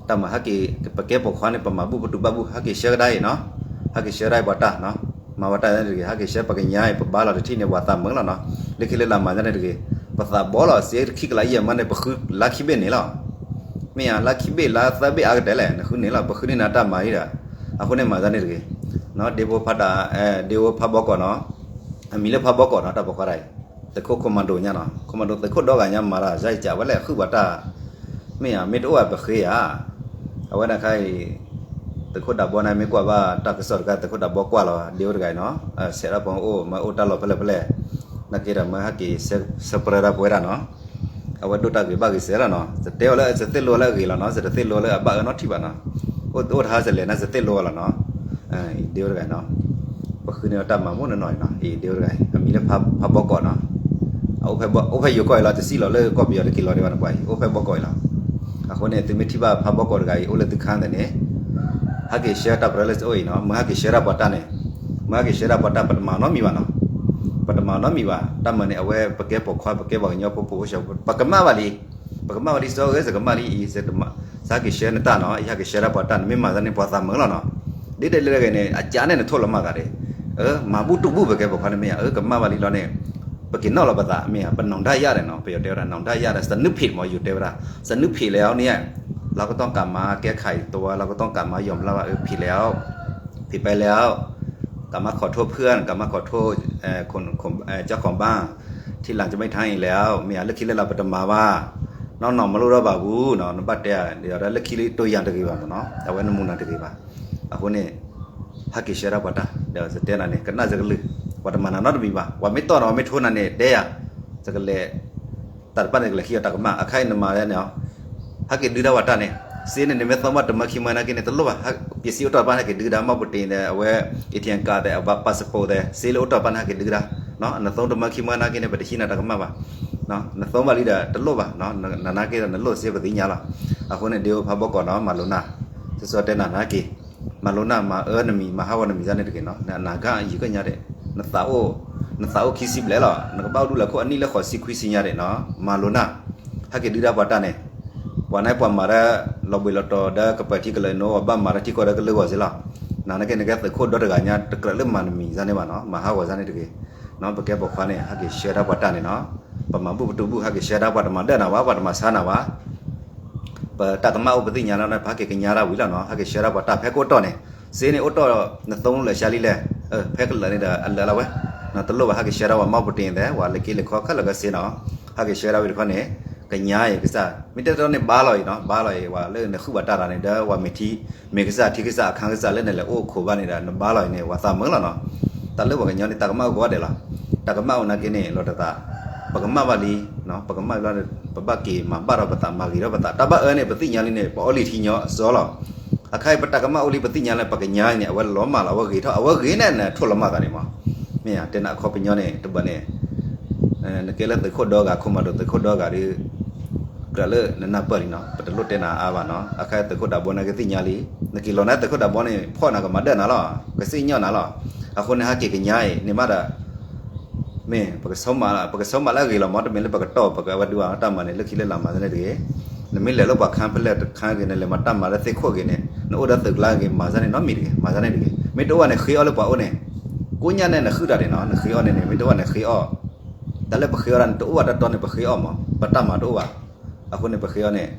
တၢ်မၤဟဲက့ၤ ပကဲပိာ်ခွါန့ၣ် ပမၤဘူၣ်ပတူၢ်ဘၣ်ဘူၣ် ဟဲက့ၤဆှၢကဒါအံၤနီၤ ဟဲက့ၤဆှၢဒၣ်ပှၤတၢ်နီၤ မၤဝဲတၢ်န့ၣ်တဂ့ၤ ဟဲက့ၤဆှၢပှၤကညါအံၤ ပဘါလီၤတထံၣ်န့ၣ် ပှၤသးမုာ်လီၤနီၤ လၢခံလၢလၢမၤတၢ်န့ၣ်တဂ့ၤ ပသးဘီလီၤ စ့ခံကလးယဲၢ်မၢန့ၣ် ပဃုလါခံဘ့ၣ်န့ၣ်လီၤ မ့ၢ်ဧါ လါခံဘ့ၣ်လါသၢဘ့ၣ်အါကတၢၢ်လဲၣ် နဃုန့ၣ်လီၤ ပဃုန့ၢ်နၤတၢ်မၤအံၤဒီး အဃိန့ၣ်မၤတၢ်န့ၣ်တဂ့ၤ ဒ့ဖိဖးဒၣ် ဒ့ဖိဖးဘီကီးနီၤ အမံၤလၢဖးဘီကီးနီၤ တၢ်ပိာ်ခွါတၢ်အံၤ သုးခိၣ်ခိၣ်မၤဒိၣ်ညါနီၤ ခိၣ်မၤဒိၣ်သုးခိၣ်ဒီဂၤညါမၤတၢ် ယါကဝဲလဲၣ်ဃုဘၣ်တၢ် မ့ၢ်ဧါ မ့ၢ်တအိၣ်ဘၣ်ပဃ့ဧါ အဝဲဒၣ်ခါအံၤ သုးခိၣ်ဒၣ်ဘီန့ၣ် မ့ၢ်ကွၢ်ဘၣ်တၢ်ကစီၣ်တခါ သုးခိၣ်ဒၣ်ဘီကွၢ်လီၤ ဒ့အိၣ်တဂၤအံၤနီၤ ဆဲးထီၣ်ပအိၣ် မ့ၢ်အိၣ်တၢ်လီၢ်ဖဲလဲၣ်ဖဲလဲၣ် နာ်က့ဒီးမ့ၢ်ဟဲက့ၤ ဆၢပြၢတၢ်ပဝဲဒၣ်နီၤ အဝဲဒိၣ်တၢ်ဂ့ၤဘၣ်ဂ့ၤစဲးလီၤနီၤ စတဲအီၤလၢစသ့ၣ်လိလၢအဂ့ၤလီၤနီၤ စတသ့ၣ်လိလၢအဘၣ်အၢနီတထံၣ်ဘၣ်နီၤ အိၣ်အိၣ်တဟါစလဲၤန့ၣ် စသ့ၣ်လိအီၤလီၤနီၤ ဒ့အိၣ်တဂၤအံၤနီၤ ပဃုန့ၢ်အီၤတၢ်မၤမူနီၢ်နီၢ်အံၤနီၤ အံၤဒ့အိၣ်တဂၤအံၤ အမံၤလၢဖးဘီကီးနီၤ အိၣ်ဖဲဘီကီးအံၤလီၤ တစံၣ်လီၤလၢကီၢ်ပယီၤတက့ၤလီၤဒံးဘၣ်နပှၤအံၤ အိၣ်ဖဲဘီကီးအံၤလီၤ အဃိန့ၣ် သုမ့ၢ်ထံၣ်ဘၣ်ဖးဘီကီးတဂၤအံၤ အိၣ်လၢသုခါန့ၣ်န့ၣ် ဟဲက့ၤဆှၢတၢ်ပြၢလၢစအိၣ်အံၤနီၤ မ့ၢ်ဟဲက့ၤဆှၢတၢ်ပှၤတၢ်န့ၣ် မ့ၢ်ဟဲက့ၤဆှၢတၢ်ပှၤတၢ် ပတမၤနီတမံၤဘၣ်နီၤ ပတမၤနီတမံၤဘၣ် တၢ်မၤန့ၣ် အဝဲပကဲပိာ်ခွါ ပကဲပှၤကညီဖိဖိအိၣ်စၢၤ ပကမၣ်ဘၣ်လံ ပကမၣ်ဘၣ်လံ စီၤဧၢ စကမၣ်လံအံၤ စဟဲက့ၤဆှၢနတၢ်နီၤ ယဟဲက့ၤဆှၢတၢ်ပှၤတၢ် နမ့ၢ်မၤတၢ်န့ၣ် ပှၤသးမုာ်လီၤနီၤ ဒ်တၢ်လၢတဂ့ၤန့ၣ် အကးန့ၣ်နထိၣ်လီၤမၢ်သးဒံး မၤဘူၣ်တူၢ်ဘူၣ်ပကဲပိာ်ခွါန့ၣ်မ့ၢ်ဧါ အၢ ကမၣ်ဘၣ်လံလီၤန့ၣ် ပက့ၤနီၣ်လီၤပသး မ့ၢ်ဧါ ပနီၢ်ဒၣ်ယၣ်ဒီးနီၤ ပယီၤတဲဝဲဒၣ် နီၢ်ဒၣ်ယၣ်ဒီး စနုၢ်ဖံးမ့ၢ် ယိၤတဲဝဲဒၣ် สนุกผิดแล้วเนี่ย เราก็ต้องกลับมาแก้ไขตัว เราก็ต้องกลับมายอมรับว่า เออ ผิดแล้ว ผิดไปแล้ว กลับมาขอโทษเพื่อน กลับมาขอโทษ เอ่อ คน คน เอ่อ เจ้าของบ้าน ทีหลังจะไม่ทำอีกแล้ว မ့ၢ်ဧါ လၢခံလၢလၢပတမၤဘၣ် နီၢ်နီၢ်မၤလိထီၣ်ဘၣ်ဘူးနီၤ နဘၣ်တဲ ဒီးလၢခံလၢတိၢ်ယၤတဂ့ၤဘၣ်မ့ၢ်နီၤ အဝဲနမူနၤတဂ့ၤဘၣ် အဃိန့ၣ် ဟဲက့ၤဆှၢဒၣ်ပှၤတၢ် ဒီးစတဲနၤန့ၣ် ကနၣ်စကလုၢ် ပှၤတမၤနၤနီတမံၤဘၣ် ပှၤမ့ၢ်တီၢ်နီၤ မ့ၢ်ထိနၤန့ၣ် တဲယၤ စကလဲၤ တၢ်တဖၣ်န့ၣ် ကလဲၤဟံးအီၤတၢ်ကမၣ် အခါအံၤနမၤလဲၣ်န့ၣ် ဟဲက့ၤဒုးဒၣ်ပှၤတၢ်န့ၣ် စ့န့ၣ် နမ့ၢ်သိၣ်ဘၣ်တမၢခံမၢနာ်က့န့ၣ် တလိၣ်ဘၣ် ပစံးအိၣ်တ့ၢ်တဖၣ်န့ၣ် ဟဲက့ၤဒုးဒၣ် မှတ်ပုံတင် ဒီး အဝဲ เอทีเอ็มการ์ด ဒီး အဝဲ passport ဒီး စ့လၢအိၣ်တ့ၢ်တဖၣ်န့ၣ် ဟဲက့ၤဒုးဒၣ် နသိၣ်တမၢခံမၢနာ်က့န့ၣ် ပတဟံးနၤတၢ်ကမၣ်ဘၣ် နသိၣ်ဘၣ်လံဒီး တလိၣ်ဘၣ် နနာ်က့ဒီး နလိၣ်စ့ပသ့ၣ်ညါလီၤ အဃိန့ၣ် ဒ့အိၣ်ဖးဘီကီးနီၤ မၤလိနၢ် စီစီတဲနၤနာ်က့ မၤလိနၢ် မၤအၢနမံၤ မၤဟးဂီၤနမံၤစၢ်န့ၣ်တဂ့ၤနီၤ နအနာဂတ်ယံာ်ကညါဒံး နသးအိၣ် နသးအိၣ်ခံဆံဘျဲၣ်လီၤ နကဘၣ်အိၣ်ဒူၣ်လၢခိၣ်အနံၣ်လၢဃိးဆံခွံဆံညါဒံးနီၤ မၤလိနၢ် ဟဲက့ၤဒုးဒၣ်ပှၤတၢ်န့ၣ် ပှၤန့ၣ်ပှၤမၤဒီး လီၤဘှံးလီၤတီၤဒီးကပၤထံကလၢာ်နိ ပှၤဘၣ်မၤဒီးထံကီၢ်ဒီးကလုာ်ဂီၢ်စ့ၢ်လီၤ နၤနာ်က့ နကဲသုးခိၣ်ဒီတဂၤညါ တကြၢးလၢမၤနမံၤစၢ်န့ၣ်ဘၣ်နီၤ မၤဟးဂီၤစၢ်န့ၣ်တဂ့ၤ ပကဲပိာ်ခွါန့ၣ် ဟဲက့ၤဆှၢဒၣ်ပှၤတၢ်န့ၣ်နီၤ ပမၤဘူၣ်ပတူၢ်ဘူၣ် ဟဲက့ၤဆှၢဒၣ် ပှၤတမၤဒၢၣ်နၤဘၣ် ပှၤတမၤဆါနၤဘၣ် ပတၢ်ကမၣ်အိၣ်ပသ့ၣ်ညါလီၤန့ၣ် ပဟဲက့ၤကညါဒၣ်ဝံၤလီၤနီၤ ဟဲက့ၤဆှၢဒၣ်ပှၤတၢ်ဖဲကအိၣ်တ့ၢ်န့ၣ် စ့န့ၣ်အိၣ်တ့ၢ် နသိၣ်လၢာ်ဆါလံလဲၣ် ဖဲကလၢာ်န့ၣ်ဒီးအလၢာ်လီၤဝဲ တလိၣ်ဘၣ် ဟဲက့ၤဆှၢဒၣ်ပှၤ မှတ်ပုံတင် သဲး ပှၤလဲၤက့ၤလဲၤခီခဲလၢာ်ကစ့နီၤ ဟဲက့ၤဆှၢဒၣ်ဝံၤတခီန့ၣ် ကညါအံၤကစၢ် မ့ၢ်တဲတၢ်န့ၣ်ဘါလီၤအံၤနီၤ ဘါလီၤအံၤ ပှၤလၢနဃုဘၣ်တၢ်တၢ်န့ၣ် ဒီးပှၤမ့ၢ်ထံ မ့ၢ်ကစၢ်ထံကစၢ်အခါကစၢ်လၢနလဲၤအိၣ်ခိးဘၣ်န့ၣ်ဒီး နဘါလီၤအံၤန့ၣ် ပှၤသးမုာ်လီၤနီၤ တၢ်လၢပှၤကညီန့ၣ် တၢ်ကမၣ်အိၣ်ကိးဂၤဒဲးလီၤ တၢ်ကမၣ်အိၣ်နာ်က့န့ၣ် လီၤတသး ပကမၣ်ဘၣ်လံ ပကမၣ်ဘၣ်လံ ပဘၣ်က့ၤမၤဘၣ်ဒီးပသး မၤဂ့ၤထီၣ်ပသး တၢ်ဘၣ်အၢန့ၣ် ပသ့ၣ်ညါလံန့ၣ် ပအီၣ်လံထံညီအစီလီၤ အခါအံၤပတၢ်ကမၣ်အိၣ်လံ ပသ့ၣ်ညါလၢပကညါအံၤန့ၣ် အဝဲလီၤမၢ်လီၤ အဝဲဂ့ၤထီၣ် အဝဲဂ့ၤန့ၣ် နထိၣ်လီၤမၢ်သးန့ၣ်မး မ့ၢ်ဧါ တဲနၤအခီပညီန့ၣ် တဘၣ်န့ၣ် နကဲလၢသုးခိၣ်ဒီဂၤ ခိၣ်မၤဒိၣ်သုးခိၣ်ဒီဂၤဒီး တၢ်လၢနနၢ်ပၢၢ်လံနီၤ, ပတလိၣ်တဲနၤအါဘၣ်နီၤ, အခဲသုးခိၣ်ဒးဘီန့ၣ်ကသ့ၣ်ညါလံ, နက့ၤလီၤန့ၣ်သုးခိၣ်ဒးဘီန့ၣ် ဖီၣ်နၤကမၤဒၢၣ်နၤလီၤ, ကစံၣ်ညီၣ်နၤလီၤ, အဃိန့ၣ် ဟဲက့ၤကညါအံၤ န့ၣ်မးဒီး မ့ၢ် ပကဆိမးလၢအဂ့ၤလီၤမး, တမ့ၢ်လၢပကတီၢ်ပကဝဲဒုးဘၣ်, တၢ်မၤန့ၣ် လၢခံလၢလာ်မၤစၢၤန့ၣ်တဂ့ၤ, နမ့ၢ်လဲၤလၢပှၤခါဖဲလဲၣ်တခါဂ့ၤန့ၣ်, လဲၤမၤတၢ်မၤလၢသ့ၣ်ခိၣ်ဂ့ၤန့ၣ်, နအိၣ်ဒီးသုးကျါဂ့ၤ မၤစၢၤန့ၣ်နီတမံၤတဂ့ၤ, မၤစၢၤန့ၣ်တဂ့ၤ, မ့ၢ်တအိၣ်ဘၣ်န့ၣ် ဃ့အီၣ်လၢပှၤအိၣ်န့ၣ်, ကိညၣ်န့ၣ် နဃုတၢ်န့ၣ်နီၤ, နဃ့အီၣ်န့ၣ်န့ၣ် မ့ၢ်တအိၣ်ဘၣ်န့ၣ်ဃ့အီၣ်, တၢ်လၢပဃ့အီၣ်တၢ်န့ၣ် တအိၣ်ဘၣ်တၢ်တီန့ၣ် ပဃ့အီၣ်မး, ပတၢ်မၤတအိၣ်ဘၣ်, အဃိန့ၣ် ပဃ့အီၣ်န့ၣ်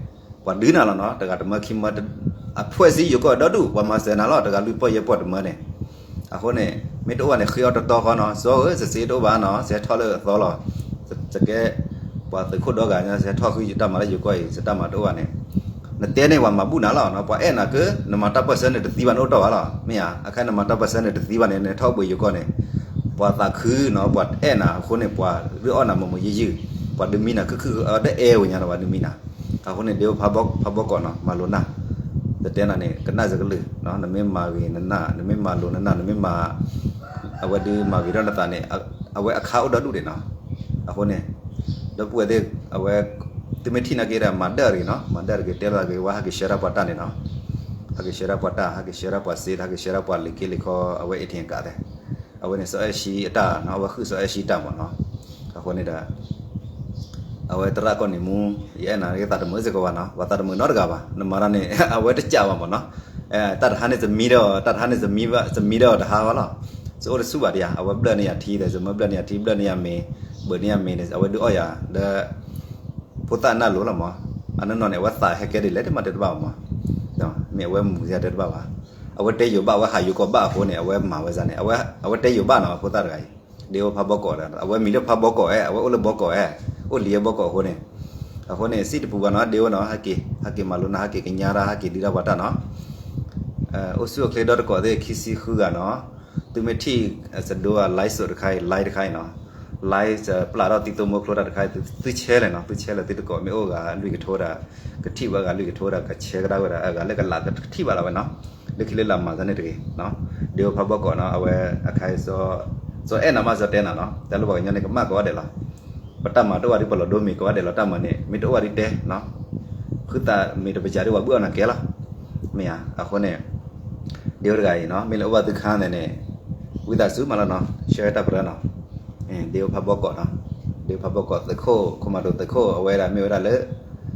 ပှၤဒုးနၤလီၤနီၤ, တဂၤတမၢခံမၢ, အဖှဲၣ်စ့ယိၤကီၢ်ဒီဒူၣ် ပှၤမၤစၢၤနၤလီၤ, တဂၤလွံၢ်ပီၢ်ယဲၢ်ပီၢ်တမၢန့ၣ်, အဃိန့ၣ် မ့ၢ်တအိၣ်ဘၣ်န့ၣ် ဃ့အီၣ်တတီဃီနီၤ, စီဧၢ စစ့တအိၣ်ဘၣ်နီၤ, စဟဲထီၣ်လၢအသီလီၤ, စကဲ ပှၤသုးခိၣ်ဒီဂၤညါ စဟဲထီၣ်ဃုယတၢ်မၤလၢယိၤကီၢ်အံၤ စတၢ်မၤတအိၣ်ဘၣ်န့ၣ်, နတဲန့ၣ် ပှၤမၤဘူၣ်နၤလီၤနီၤ, ပှၤအဲၣ်နၤက့ နမၤတၢ်ပၢၢ်ဆၢန့ၣ်တသံဘၣ်န့ၣ်အိၣ်တီၢ်ဘၣ်လီၤ, မ့ၢ်ဧါ, အခဲနမၤတၢ်ပၢၢ်ဆၢန့ၣ်တသံဘၣ်န့ၣ် နထီၣ်ဘှံးယိၤကီၢ်န့ၣ်, ပှၤသးခုနီၤ, ပှၤအဲၣ်နၤအဃိန့ၣ် ပှၤဒုးအီၣ်နၤမုာ်မုာ်ယုၢ်ယုၢ်, ပှၤဒုးမံနၤခုၣ်ခုၣ်, အဒဲအဲၣ်ဝဲညါဒီးပှၤဒုးမံနၤ, အဃိန့ၣ် ဒ့ဝဲဖးဘီကီးနီၤ, မၤလိနၢ်, တတဲနၤန့ၣ် ကနၣ်စကလုာ်, နမ့ၢ်မၤဂ့ၤနနၢ်, နမ့ၢ်မၤလိနနၢ်, နမ့ၢ်မၤ အဝဲဒုးမၤဂ့ၤထီၣ်နသးန့ၣ်, အဝဲအခါအိၣ်ဒီဒူၣ်ဒံးနီၤ, အဃိန့ၣ် ဒီပုၢ်ဝဲၢ်သ့ၣ် အဝဲ သုမ့ၢ်ထံၣ်နာ်က့ဒီး မၤဒၢၣ်တဂ့ၤနီၤ, မၤဒၢၣ်တဂ့ၤ, တဲလီၤတဂ့ၤ, ဝဲဟဲက့ၤဆှၢတၢ်ပှၤတၢ်န့ၣ်နီၤ, ဟဲက့ၤဆှၢတၢ်ပှၤတၢ်, ဟဲက့ၤဆှၢတၢ်ပှၤစ့, ဟဲက့ၤဆှၢတၢ်ပှၤလံာ်က့လံာ်ခီ, အဝဲ ATM ကးသဲး, အဝဲန့ၣ် စီၤအဲၣ်ၡံအတၢ်နီၤ, အဝဲဃုာ်စီၤအဲၣ်ၡံတၢ်မးနီၤ, အဃိန့ၣ်ဒီး အဝဲသရၣ်ကီၢ်နံၤမူ, ယအဲၣ်နၤက့သးတမုာ်စ့ၢ်ကီးဘၣ်နီၤ, ပှၤသးတမုာ်နီတဂၤဘၣ်, နမၤတၢ်န့ၣ် အဝဲတကးဘၣ်မးနီၤ, တၢ်တဟါန့ၣ် သမံဒီး, တၢ်တဟါန့ၣ် သမံဒီးတဟါဘၣ်လီၤ, စအိၣ်တဆူၣ်ဘၣ်ဒံးဧါ, အဝဲဘျၢၣ်န့ၢ်ယၤထံ, သမၢဘျၢၣ်န့ၢ်ယၤထံ, ဘျၢၣ်န့ၢ်ယၤမ့ၤ, ဘၢၣ်န့ၢ်ယၤမ့ၤန့ၣ် အဝဲဒုးအီၣ်ယၤဒီး ဖိသၣ်နၢ်လိၤလီၤမး, အနီၢ်နီၢ်န့ၣ် အဝဲသးဟဲကဲဒ်လဲၣ် တမၤတဲတဘၣ်ဘၣ်မး, မ့ၢ်အဝဲမုာ်စ့ၢ်တဲတဘၣ်ဘၣ်, အဝဲတဲယိၤဘၣ်, အဝဲဟးယိၤကီၢ်ဘၣ်အဃိန့ၣ် အဝဲမၤဝဲဒ်န့ၣ်, အဝဲတဲယိၤဘၣ်နီၤ, ဖိသၣ်တဂၤအံၤ, ဒ့ဝဲဖးဘီကီးဒီး အဝဲမံၤလၢဖးဘီကီးဧါ, အဝဲအိၣ်လၢဘီကီးဧါ, အိၣ်လံယဲဘီကီးအဃိန့ၣ်, အဃိန့ၣ် စံၣ်တပူၤဘၣ်နီၤ, ဒ့ဝဲနီၤ, ဟဲက့ၤ, ဟဲက့ၤမၤလိနၢ်, ဟဲက့ၤကညါတၢ်, ဟဲက့ၤဒုးတၢ်ပှၤတၢ်နီၤ, အိၣ်ဆူၣ်အိၣ်ချ့ဒီတကိးသ့ၣ် ခံဆံဃုဂၤနီၤ, သုမ့ၢ်ထံၣ် စဒိ live တခါအံၤ, live တခါအံၤနီၤ, live ပျၢ်ထီၣ်သံသိမိၣ်ကျိတၢ်တခါအံၤ, သု share လဲၣ်နီၤ, သု share လဲၣ် သုတကိး မ့ၢ်အိၣ်ဂၤလွံၢ်ကထိဒီး ကထံၣ်ဝဲဂၤလွံၢ်ကထိဒီး က share ကဒါဝဲဒၣ်, အဂၤလၢကလးကထံၣ်ဘၣ်လီၤဝဲနီၤ, လၢခံလၢလာ်မၤတၢ်န့ၣ်တဂ့ၤ, ဒ့ဝဲဖးဘီကီးနီၤ, အဝဲအခါအံၤ စီၤအဲၣ်နၤမး စီၤတဲနၤနီၤ, တၢ်လၢပှၤကညီန့ၣ် ကမၣ်ကိးဂၤဒဲးလီၤ, ပတၢ်မၤတအိၣ်ဘၣ်ဒီး ပလီၤဒိမ့ၤကိးဂၤဒဲးလီၤ, တၢ်မၤန့ၣ် မ့ၢ်တအိၣ်ဘၣ်ဒီးတဲနီၤ, ဃုသးမ့ၤတပစၢ်ဒီး ပှၤဘုၣ်အီၣ်နၤကဲလီၤ, မ့ၢ်ဧါ, အဃိန့ၣ် ဒ့ဝဲတဂၤအံၤနီၤ, မ့ၢ်လၢအိၣ်ဘၣ်သုခါန့ၣ်န့ၣ်, ဝံသးစူၤမးလီၤနီၤ, share တၢ်ပရၢနီၤ, ဒ့ဝဲဖးဘီကီးနီၤ, ဒ့ဝဲဖးဘီကီး သုးခိၣ် ခိၣ်မၤဒိၣ် သုးခိၣ် အဝဲဒၣ်မ့ၢ်ဝဲဒၣ်လၢ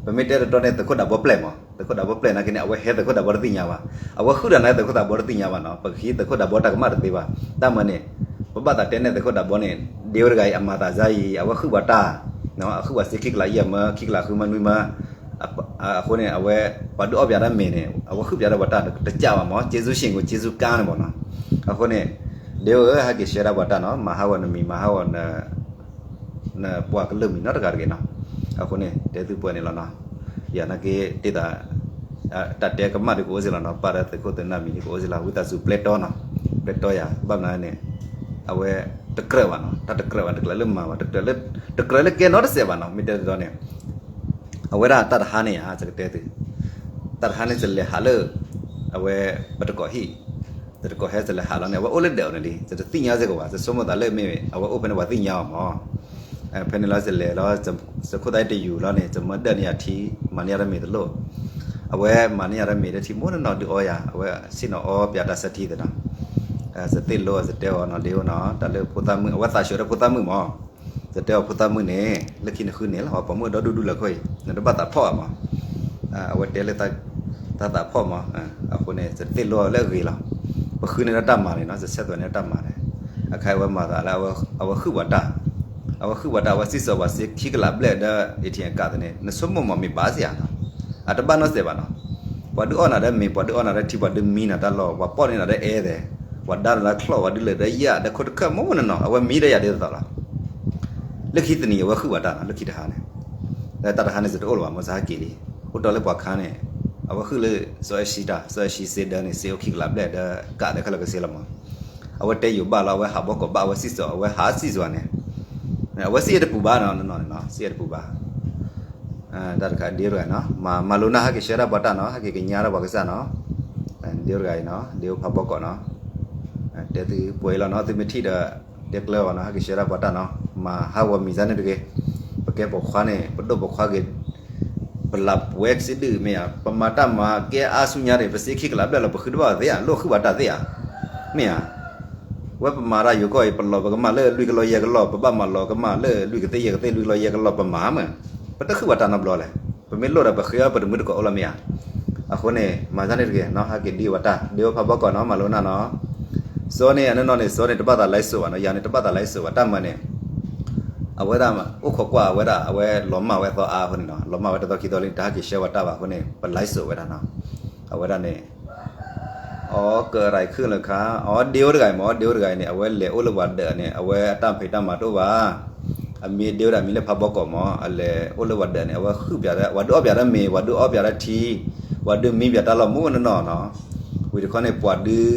ပမ့ၢ်တဲတတီန့ၣ် သုးခိၣ်ဒးဘီပျဲၢ်မး, သုးခိၣ်ဒးဘီပျဲၢ်နာ်က့န့ၣ် အဝဲဟဲသုးခိၣ်ဒးဘီတသ့ၣ်ညါဘၣ်, အဝဲဃုာ်တၢ်န့ၣ် သုးခိၣ်ဒးဘီတသ့ၣ်ညါဘၣ်နီၤ, ပကဟံးသုးခိၣ်ဒးဘီတၢ်ကမၣ်တသ့ဘၣ်, တၢ်မၤန့ၣ် ပဘၣ်သးတဲန့ၢ်သုးခိၣ်ဒးဘီန့ၣ်, ဒ့ဝဲတဂၤအံၤ အမၤသးစၢ်အံၤ အဝဲဃုာ်ပှၤတၢ်, အဃုာ်ပှၤစ့ခံကလးအံၤအမၢ, ခံကလးဃုမၢနွံမၢ, အဃိန့ၣ် အဝဲ ပှၤဒုးအီၣ်ပှၤတၢ်မ့ၤန့ၣ် အဝဲဃုာ်ပှၤတၢ်ပှၤတၢ်တကးဘၣ်မး, ကျေးဇူးရှင်ကို ကျေးဇူးကန်းန့ၣ်မးနီၤ, အဃိန့ၣ် ဒ့ဝဲဧၢ ဟဲက့ၤ share တၢ်ပှၤတၢ်နီၤ, မၤဟးဂီၤနမံၤ မၤဟးဂီၤ နပှၤကလုာ်မံၤနီတဂၤတဂ့ၤနီၤ, အဃိန့ၣ် တဲသုပှဲၤန့ၣ်လီၤနီၤ, ယနာ်က့ တ့ၢ်သး တၢ်တဲကမၣ်ဒုးကအိၣ်စ့ၢ်လီၤနီၤ, ပၢ်ဒီးသုးခိၣ်သုးနၢ်မံၤဒုးကအိၣ်စ့ၢ်လီၤ, ဝံသးစူၤပျဲတီနီၤ, ပျဲတီယၤ, ဘၣ်မနုၤန့ၣ် အဝဲတကြၢးဘၣ်နီၤ, တၢ်တကြၢးဘၣ် တကြၢးလၢမၤဘၣ်, တကြၢးလၢကဲနီတစဲးဘၣ်နီၤ, မ့ၢ်တဲတတီန့ၣ် အဝဲဒၣ်တၢ်တဟါန့ၣ်ဧါ ယကတဲသု, တၢ်တဟါန့ၣ် ယလဲၤဟးလၢ အဝဲ ပတကိးဟံၣ်, ယတကိးဟဲ ယလဲၤဟးလီၤန့ၣ် အဝဲအိၣ်လၢဒၢးအီၤန့ၣ်လံ, ယတသ့ၣ်ညါစ့ၢ်ကီးဘၣ်, ယဆိကမိၣ်သးလၢမ့ၢ် အဝဲအိၣ်ဖဲန့ၣ် ပှၤသ့ၣ်ညါအီၤမး, ဖဲန့ၣ်လီၤ ယလဲၤလီၤ, ယခိၣ်သၣ်အ့ၣ်တယူၤလီၤန့ၣ် ယမၢဒၢၣ်န့ၢ်ယၤထံ, မၤန့ၢ်ယၤတၢ်မ့ၤတလိၣ်, အဝဲမၤန့ၢ်ယၤတၢ်မ့ၤဒီး ထံမိၢ်နီၢ်နီၢ်ဒုးအီယၤ, အဝဲဆ့ၣ်နီၤအီပၠးတၢ်ဆၢထံသ့ၣ်နီၤ, ယသ့ၣ်လိ ယတဲအီၤနီၤ ဒ့ဝဲနီၤ, တၢ်လၢဖိသၣ်မုၣ် အဝဲသးဆှၢဒီးဖိသၣ်မုၣ်မး ယတဲအီၤဖိသၣ်မုၣ်န့ၣ် လၢခံနဃုန့ၣ်လီၤ, ပှၤမုၣ်ဒီဒူၣ်ဒူၣ်လၢခိၣ်အံၤ နတဘၣ်သးဖီၣ်ဘၣ်မး, အဝဲတဲလၢ တၢ်သးဖီၣ်မး, အဃိန့ၣ် ယတသ့ၣ်လိအီၤလၢအဂ့ၤလီၤ, ပဃုန့ၢ်ဒီးတၢ်မၤန့ၣ်နီၤ, ယဆဲးသွဲးန့ၢ်တၢ်မၤန့ၣ်, အခါအဝဲမၤသးလၢ အဝဲဃုာ်ပှၤတၢ်, အဝဲဃုာ်ပှၤတၢ် အဝဲစံၣ်စိၤပှၤစ့ခံကလးဘျဲၣ်ဒီး ATM ကးသန့ၣ် နဆိကမိၣ်မးမ့ၢ်ဘၣ်စ့ၢ်ဧါနီၤ, အတဘၣ်နီတစဲးဘၣ်နီၤ, ပှၤဒုးအီၣ်နၤဒီးမ့ၤ ပှၤဒုးအီၣ်နၤဒီးထံ ပှၤဒုးမံနၤတၢ်လီၢ် ပှၤပီၣ်န့ၢ်နၤဒီးအဲၣ်သဲး, ပှၤဒါနၤလၢချီၣ် ပှၤဒုးလဲၤဒီးယၣ်ဒီးခိတခၢၣ်မ့ၢ်မ့ၢ်နီၢ်နီၢ် အဝဲမံဒီးယၤဒ်သိးသိးလီၤ, လၢခံတနံၤအဝဲဃုာ်ပှၤတၢ်နီၤ လၢခံတဟါန့ၣ်, တၢ်တဟါန့ၣ် ယတအိၣ်လၢၤဘၣ် မ့ၢ်စဟးက့ၤလံ, အိၣ်တီၢ်လၢပှၤခါန့ၣ်, အဝဲဃုာ်လၢ စီၤအဲၣ်ၡံတၢ် စီၤအဲၣ်ၡံစ့ဒၢန့ၣ် စ့အိၣ်ခံကလးဘျဲၣ်ဒီးကးသဲးခဲလၢာ်ကစ့လီၤမး, အဝဲတဲယိၤဘၣ်လီၤ အဝဲဟးဘီကီးဘၣ် အဝဲစံၣ်စိၤ အဝဲဟးစံၣ်စိၤန့ၣ်, အဝဲစံၣ်အဲၣ်တပူၤဘၣ်နီၤ နီၤန့ၣ်နီၤ စံၣ်အဲၣ်တပူၤဘၣ် တၢ်တခါဒ်တဂၤနီၤ မၤလိနၢ် ဟဲက့ၤဆှၢတၢ်ပှၤတၢ်နီၤ ဟဲက့ၤကညးတၢ်ပှၤကစၢ်နီၤ, ဒ်တဂၤအံၤနီၤ ဒ်အိၣ်ဖးဘီကီးနီၤ, တဲသုပှဲၤအံၤလီၤနီၤ သုမ့ၢ်ထံၣ်ဒီး တဲကျၢၤအီၤနီၤ ဟဲက့ၤဆှၢတၢ်ပှၤတၢ်နီၤ, မၤဟးဂီၤမံၤစၢ်န့ၣ်တဂ့ၤ, ပကဲပိာ်ခွါန့ၣ် ပဒိၣ်ပိာ်ခွါဂ့ၤ, ပလၢပှဲၤစ့ဒုးမ့ၢ်ဧါ, ပမၤတၢ်မၤကဲအါဆူညါန့ၣ် ပစ့ခံကလးဘျဲၣ်လီၤ ပဃုတဘၣ်သ့ဧါ, လိၣ်ဃုဘၣ်တၢ်သ့ဧါ, မ့ၢ်ဧါ. ဝဲပမၤတၢ်ယိၤကီၢ်အံၤ ပလီၤပကမၣ်လၢလွံၢ်ကလီယဲၢ်ကလီ, ပဘၣ်မၤလီၤကမၣ်လၢလွံၢ်ကသ့ယဲၢ်ကသ့လွံၢ်ကလီယဲၢ်ကလီ ပမၤမ့ၢ်, ပတဃုဘၣ်တၢ်နီတဘျီလဲၣ်. ပမ့ၢ်လိၣ်ဒီးပဃ့အီၤပတမုာ်တကိးအိၣ်လီၤမ့ၢ်ဧါ. အဃိန့ၣ် မၤတၢ်န့ၣ်တဂ့ၤနီၤ, ဟဲက့ၤဒ့ဝဲတၢ်, ဒ့ဝဲဖးဘီကီးနီၤ, မၤလိနၢ်နီၤ. စီၤန့ၣ် အနီၢ်နီၢ်န့ၣ် စီၤန့ၣ် တဘၣ်သးလၢစိးဘၣ်နီၤ, ယၤန့ၣ် တဘၣ်သးလၢစိးဘၣ်, တၢ်မၤန့ၣ် အဝဲဒၣ်အိၣ်ခိးကွၢ်ဝဲဒၣ် အဝဲလီၤမၢ်ဝဲအသီအါအဃိန့ၣ်နီၤ, လီၤမၢ်ဝဲတသီခံသီလံ တဟဲက့ၤဆှၢဝဲတၢ်ဘၣ်အဃိန့ၣ် ပလၢစိးဝဲဒၣ်နီၤ. အဝဲဒၣ်န့ၣ် အကရၤခုၣ်လၢခါ, အဒ့အိၣ်တဂၤအံၤမ့ၢ်, အဒ့အိၣ်တဂၤအံၤန့ၣ် အဝဲလဲၤအိၣ်လၢပှၤဒၢးန့ၣ် အဝဲအတၢ်ဖံးတၢ်မၤတအိၣ်ဘၣ်. အမံၤဒ့ဝဲဒၣ်မံၤလၢဖးဘီကီးမ့ၢ်, အလဲၤအိၣ်လၢပှၤဒၢးန့ၣ် အဝဲဃုပၠး, ပှၤဒုးအီၣ်ပၠးတၢ်မ့ၤ, ပှၤဒုးအီပၠးတၢ်ထံ, ပှၤဒုးမံပၠးတၢ်လီၢ်မ့ၢ်နီၢ်နီၢ်နီၤ. ဝံၤတခီန့ၣ် ပှၤဒုး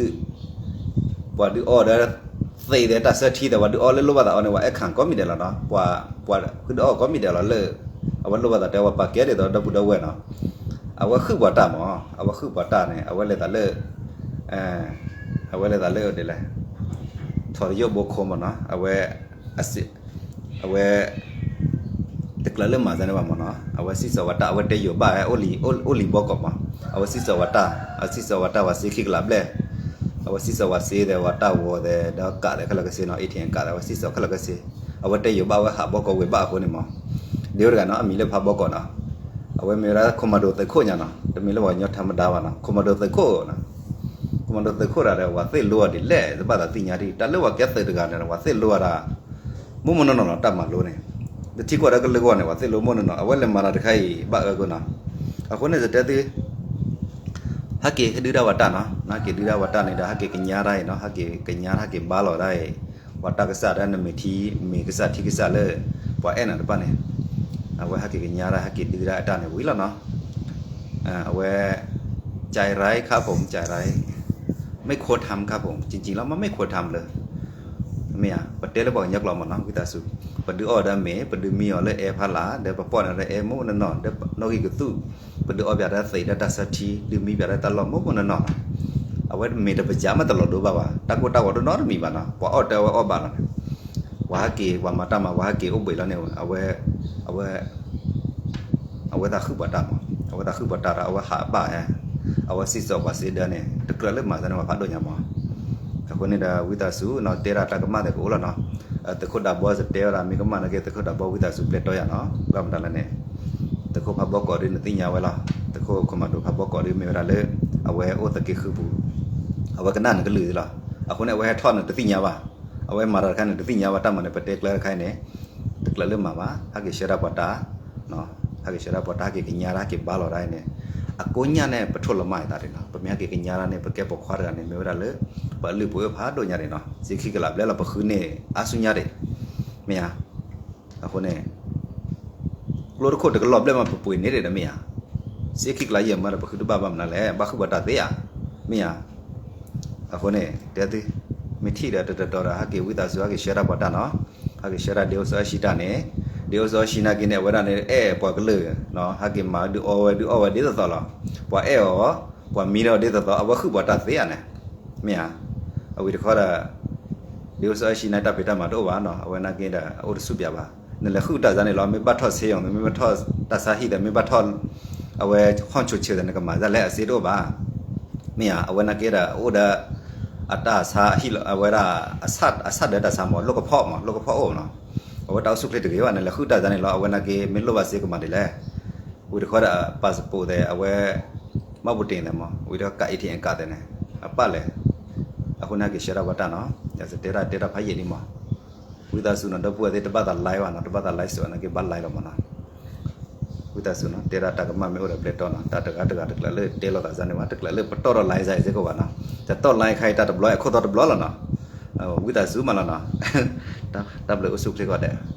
ပှၤဒုးအီဒီး သ့ဒီးတၢ်ဆၢထံဒီး ပှၤဒုးအီလၢလိၣ်ဘၣ်သးအီၤန့ၣ် ပှၤအဲၣ်ခးကိးမံၤဒဲးလီၤနီၤ, ပှၤ ပှၤဃုဒုးအီကိးမံၤဒဲးလီၤလၢ အဝဲလိၣ်ဘၣ်သးတဲ ပှၤပာ်ကဲဒ်သိးဒီပုၢ်ဒီဝဲၢ်နီၤ. အဝဲဃုပှၤတၢ်မ့ၢ်, အဝဲဃုပှၤတၢ်န့ၣ် အဝဲလဲၤသးလၢ အဝဲလဲၤသးလၢဒ်လဲၣ်, ထီၣ်တယိၣ်ဘိခိၣ်မ့ၢ်နီၤ, အဝဲ အဝဲ တကြၢးလၢမၤစၢၤန့ၢ်ဘၣ်မ့ၢ်နီၤ, အဝဲစံၣ်စိၤဝဲတၢ် အဝဲတဲယိၤဘၣ်ဝဲ အိၣ်လံဘီကီးမ့ၢ်, အဝဲစံၣ်စိၤဝဲတၢ်, အစံၣ်စိၤဝဲတၢ် ပှၤစ့ခံကလးဘျဲၣ်, အဝဲစံၣ်စိၤဝဲစ့ဒီး ဝဲတၢ်ဝီၤဒီး ဒီးကးဒီးခဲလၢာ်ကဆ့နီၤ, အ့ထံကးဒီး အဝဲစံၣ်စိၤခဲလၢာ်ကဆ့, အဝဲတဲယိၤဘၣ်ဝဲဟးဘီကီးဝ့ၤဘၣ်အဃိန့ၣ်မ့ၢ်, ဒ့ဝဲတဂၤနီၤ အမံၤလၢဖးဘီကီးနီၤ, အဝဲမ့ၢ်ဝဲဒၣ် ခိၣ်မၤဒိးသုးခိၣ်ညါနီၤ, တမ့ၢ်လၢပှၤကညီထါမဒါဘၣ်နီၤ, ခိၣ်မၤဒိးသုးခိၣ်နီၤ, ခိၣ်မၤဒိးသုးခိၣ်တဂၤဒီး ပှၤသ့ၣ်လိအီၤဒ်လဲၣ် တဘၣ်သးသ့ၣ်ညါဒ် တၢ်လၢပှၤကဲသုးတဂၤန့ၣ် ပှၤသ့ၣ်လိအီၤဒၣ် မိၢ်မိၢ်နီၢ်နီၢ်နီၤ တၢ်မၤလိန့ၣ်, တထံကီၢ်ဒီးကလုာ်ဂီၢ်န့ၣ် ပှၤသ့ၣ်လိမိၢ်နီၢ်နီၢ်, အဝဲလဲၤမၤတၢ်တခါအံၤ ဘၣ်အၢကွံာ်နီၤ, အဃိန့ၣ် ယတဲသု ဟဲက့ၤဟဲဒုးဒၣ်ဝဲတၢ်နီၤ, ဟဲက့ၤဒုးဒၣ်ဝဲတၢ်န့ၣ်ဒီး ဟဲက့ၤကညါတၢ်အံၤနီၤ, ဟဲက့ၤကညါတၢ် ဟဲက့ၤဘါလီၤတၢ်အံၤ, ပှၤတၢ်ကစၢ်ဒီးနမ့ၢ်ထံ မ့ၢ်ကစၢ်ထံကစၢ်လၢ ပှၤအဲၣ်နၤတဖၣ်န့ၣ်, အဝဲဟဲက့ၤကညါတၢ် ဟဲက့ၤဒုးဒၣ်အတၢ်န့ၣ်ဝံၤလီၤနီၤ, အဝဲ ကြိုက်ရိုက်ခါဖုန်း ကြိုက်ရိုက်, ไม่ควรทำครับผม จริงๆแล้วมันไม่ควรทำเลย မ့ၢ်ဧါ, ပတဲလၢပှၤကညီကျိာ်မ့ၢ်နီၤ ဝံသးစူၤ, ပဒုးအီၣ်ဒီးမ့ၤ ပဒုးမံအီၤလၢအဲဖးလာ် ဒီးပပီၢ်န့ၣ်ဒီးအဲမိၢ်နီၢ်နီၢ် ဒီးနီၣ်ဂံၢ်ကသူၣ်, ပဒုးအီပၠးတၢ်သ့ဒီးတၢ်ဆၢထံ ဒုးမံပၠးတၢ်တၢ်လီၢ်မိၢ်နီၢ်နီၢ်နီၤ, အဝဲမ့ၢ်တပစၢ်မ့ၢ်တလီၤဒိဘၣ်ဘၣ် တၢ်ကိၢ်တၢ်ဂီၤတနီတမံၤဘၣ်နီၤ ပှၤအီၣ်တၢ်ဝဲအီၣ်ဘၣ်လီၤန့ၣ်, ပှၤဟဲက့ၤ ပှၤမၤတၢ်မၤ ပှၤဟဲက့ၤအိၣ်ဘှံးလီၤန့ၣ် အဝဲ အဝဲ အဝဲသးဃုပှၤတၢ်မး, အဝဲသးဃုပှၤတၢ်ဒီး အဝဲဟးဘၣ်ဧါ, အဝဲစံၣ်စိၤပှၤစ့ဒၢန့ၣ် တကြၢးလၢမၤစၢၤန့ၢ်ပှၤဖးဒိၣ်ညါမး, အဃိန့ၣ်ဒီး ဝံသးစူၤနီၤ တဲဒၣ်တၢ်ကမၣ်သ့ၣ်ကအိၣ်လီၤနီၤ, သုးခိၣ်ဒးဘီစတဲဝဲဒၣ် မ့ၢ်ကမၣ်နာ်က့ သုးခိၣ်ဒးဘီဝံသးစူၤပျဲတီယၤနီၤ, ဘၣ်မတၤလဲၣ်န့ၣ်, သုးခိၣ်ဖးဘီကိးဒုးနသ့ၣ်ညါဝဲလီၤ, သုးခိၣ်ခိၣ်မၤဒိၣ်ဖးဘီကိးဒုးမ့ၢ်ဝဲဒၣ်လၢ အဝဲအိၣ်သုးက့ဃုပူၤ, အဝဲကနၣ်နကလုၢ်လီၤ, အဃိန့ၣ် အဝဲဟဲထီၣ်န့ၣ်တသ့ၣ်ညါဘၣ် အဝဲမၤတၢ်တခါန့ၣ် တသ့ၣ်ညါဘၣ် တၢ်မၤန့ၣ် ပတဲကျဲတခါအံၤန့ၣ် တကျၢးလၢမၤဘၣ် ဟဲက့ၤဆှၢတၢ်ပှၤတၢ်, ဟဲက့ၤဆှၢတၢ်ပှၤတၢ် ဟဲက့ၤကညါတၢ် ဟဲက့ၤဘါလီၤတၢ်အံၤန့ၣ်, အကိးညါန့ၣ် ပထိၣ်လီၤမၢ်အသးဒံးနီၤ, ပမ့ၢ်ဟဲက့ၤကညါတၢ်န့ၣ် ပကဲပိာ်ခွါတဂၤန့ၣ် မ့ၢ်ဝဲဒၣ်လၢ ပလုၢ်ပှ့ၤဖးဒိၣ်ညါဒံးနီၤ, စ့ခံကလးဘျဲၣ်လီၤ ပဃုန့ၢ်အါဆူညါဒံး, မ့ၢ်ဧါ, အဃိန့ၣ် ကျိတခိၣ်တကလီၤဘျဲၣ်မး ပပှ့ၤန့ၢ်ဒံးဒီးမ့ၢ်ဧါ, စ့ခံကလးယဲၢ်မးဒီး ပဃုတဘၣ်ဘၣ်မနုၤလဲၣ် ဘၣ်ဃုပှၤတၢ်သ့ဧါ, မ့ၢ်ဧါ, အဃိန့ၣ် တဲသု, မ့ၢ်ထံၣ်ဒီးတတီၤဒီး ဟဲက့ၤဝံသးစူၤ ဟဲက့ၤဆှၢတၢ်ပှၤတၢ်နီၤ, ဟဲက့ၤဆှၢတၢ်ဒ့အိၣ်စီၤအၡံတၢ်န့ၣ်, ဒ့အိၣ်စီၤအၡံနာ်က့န့ၣ် အဝဲဒၣ်န့ၣ် အဲၣ်ပှၤကလုာ်, ဟဲက့ၤမၤဒုးအီဝဲဒုးအီဝဲဒ်သိးသိးလီၤ, ပှၤအဲၣ်အီၤ, ပှၤမံဒီးဒ်သိးသိး အဝဲဃုပှၤတၢ်သ့ဧါန့ၣ်, မ့ၢ်ဧါ, အဝံၤတခီဒီး ဒ့အိၣ်စီၤအၡံနာ်တၢ်ဖံးတၢ်မၤတအိၣ်ဘၣ်နီၤ, အဝဲနာ်က့ဒီး အအိၣ်တဆူၣ်ပၠးဘၣ်, နလဲၤဃုတၢ်စါန့ၣ်လီၤ, မ့ၢ်ဘၣ်ထီၣ်ဆ့ယီၤ မ့ၢ်ဘၣ်ထီၣ်တၢ်ဆါဟံၣ်ဒီး မ့ၢ်ဘၣ်ထီၣ် အဝဲ ဟီၣ်ချိၣ်ဆၢၣ်ဒီး နကမၤဒ်လဲၣ် အစ့တအိၣ်ဘၣ်, မ့ၢ်ဧါ, အဝဲနာ်က့ဒီး အိၣ်ဒီး အတၢ်ဆါဟံၣ်လီၤ, အဝဲဒၣ် အဆၣ်ဒီးတၢ်ဆါမး လိၣ်ကဖီၣ်မး လိၣ်ကဖီၣ်အိၣ်မးနီၤ, အဝဲတၢ်အိၣ်ဆူၣ်ချ့တဂ့ၤဘၣ် နလဲၤဃုတၢ်စါန့ၣ်လီၤ, အဝဲနာ်က့ မ့ၢ်လိၣ်ဘၣ်စ့ကမၤဒ်လဲၣ် ဝံၤတခီဒီး passport သဲး အဝဲ မှတ်ပုံတင် သဲးမး ဝံၤဒီးကး A T M ကးသဲးန့ၣ် အပၣ်လဲၣ်, အဃိန့ၣ် ဟဲက့ၤဆှၢတၢ်ပှၤတၢ်နီၤ, ယတဲတၢ်တဲတၢ်ဖးယံာ်လံမး, ဝံသးစူၤနီၤ ဒီပုၢ်ဝဲၢ်သ့ၣ် တဘၣ်သး live ဘၣ်နီၤ, တဘၣ်သး live စ့ၢ်ကီးနာ်က့ ဘၣ် live လီၤမးနီၤ, ဝံသးစူၤနီၤ တဲဒၣ်တၢ်ကမၣ်မ့ၢ်အိၣ်ဒီးပျဲတီနီၤ, တၢ်တဂၤတဂၤတကျၢးလၢတဲလိာ်သးစၢ်န့ၣ်ဘၣ်, တကျၢးလၢပတီၢ်ထီၣ် live စ့ၢ်ကီးဘၣ်နီၤ, တတီၢ် live ခါအံၤ တၢ်တဘျီအခိၣ်သီတဘျီလီၤနီၤ, ဝံသးစူၤမးလီၤနီၤ, တၢ်ဘျုးအိၣ်ဆူၣ်ချ့ကီးဒဲး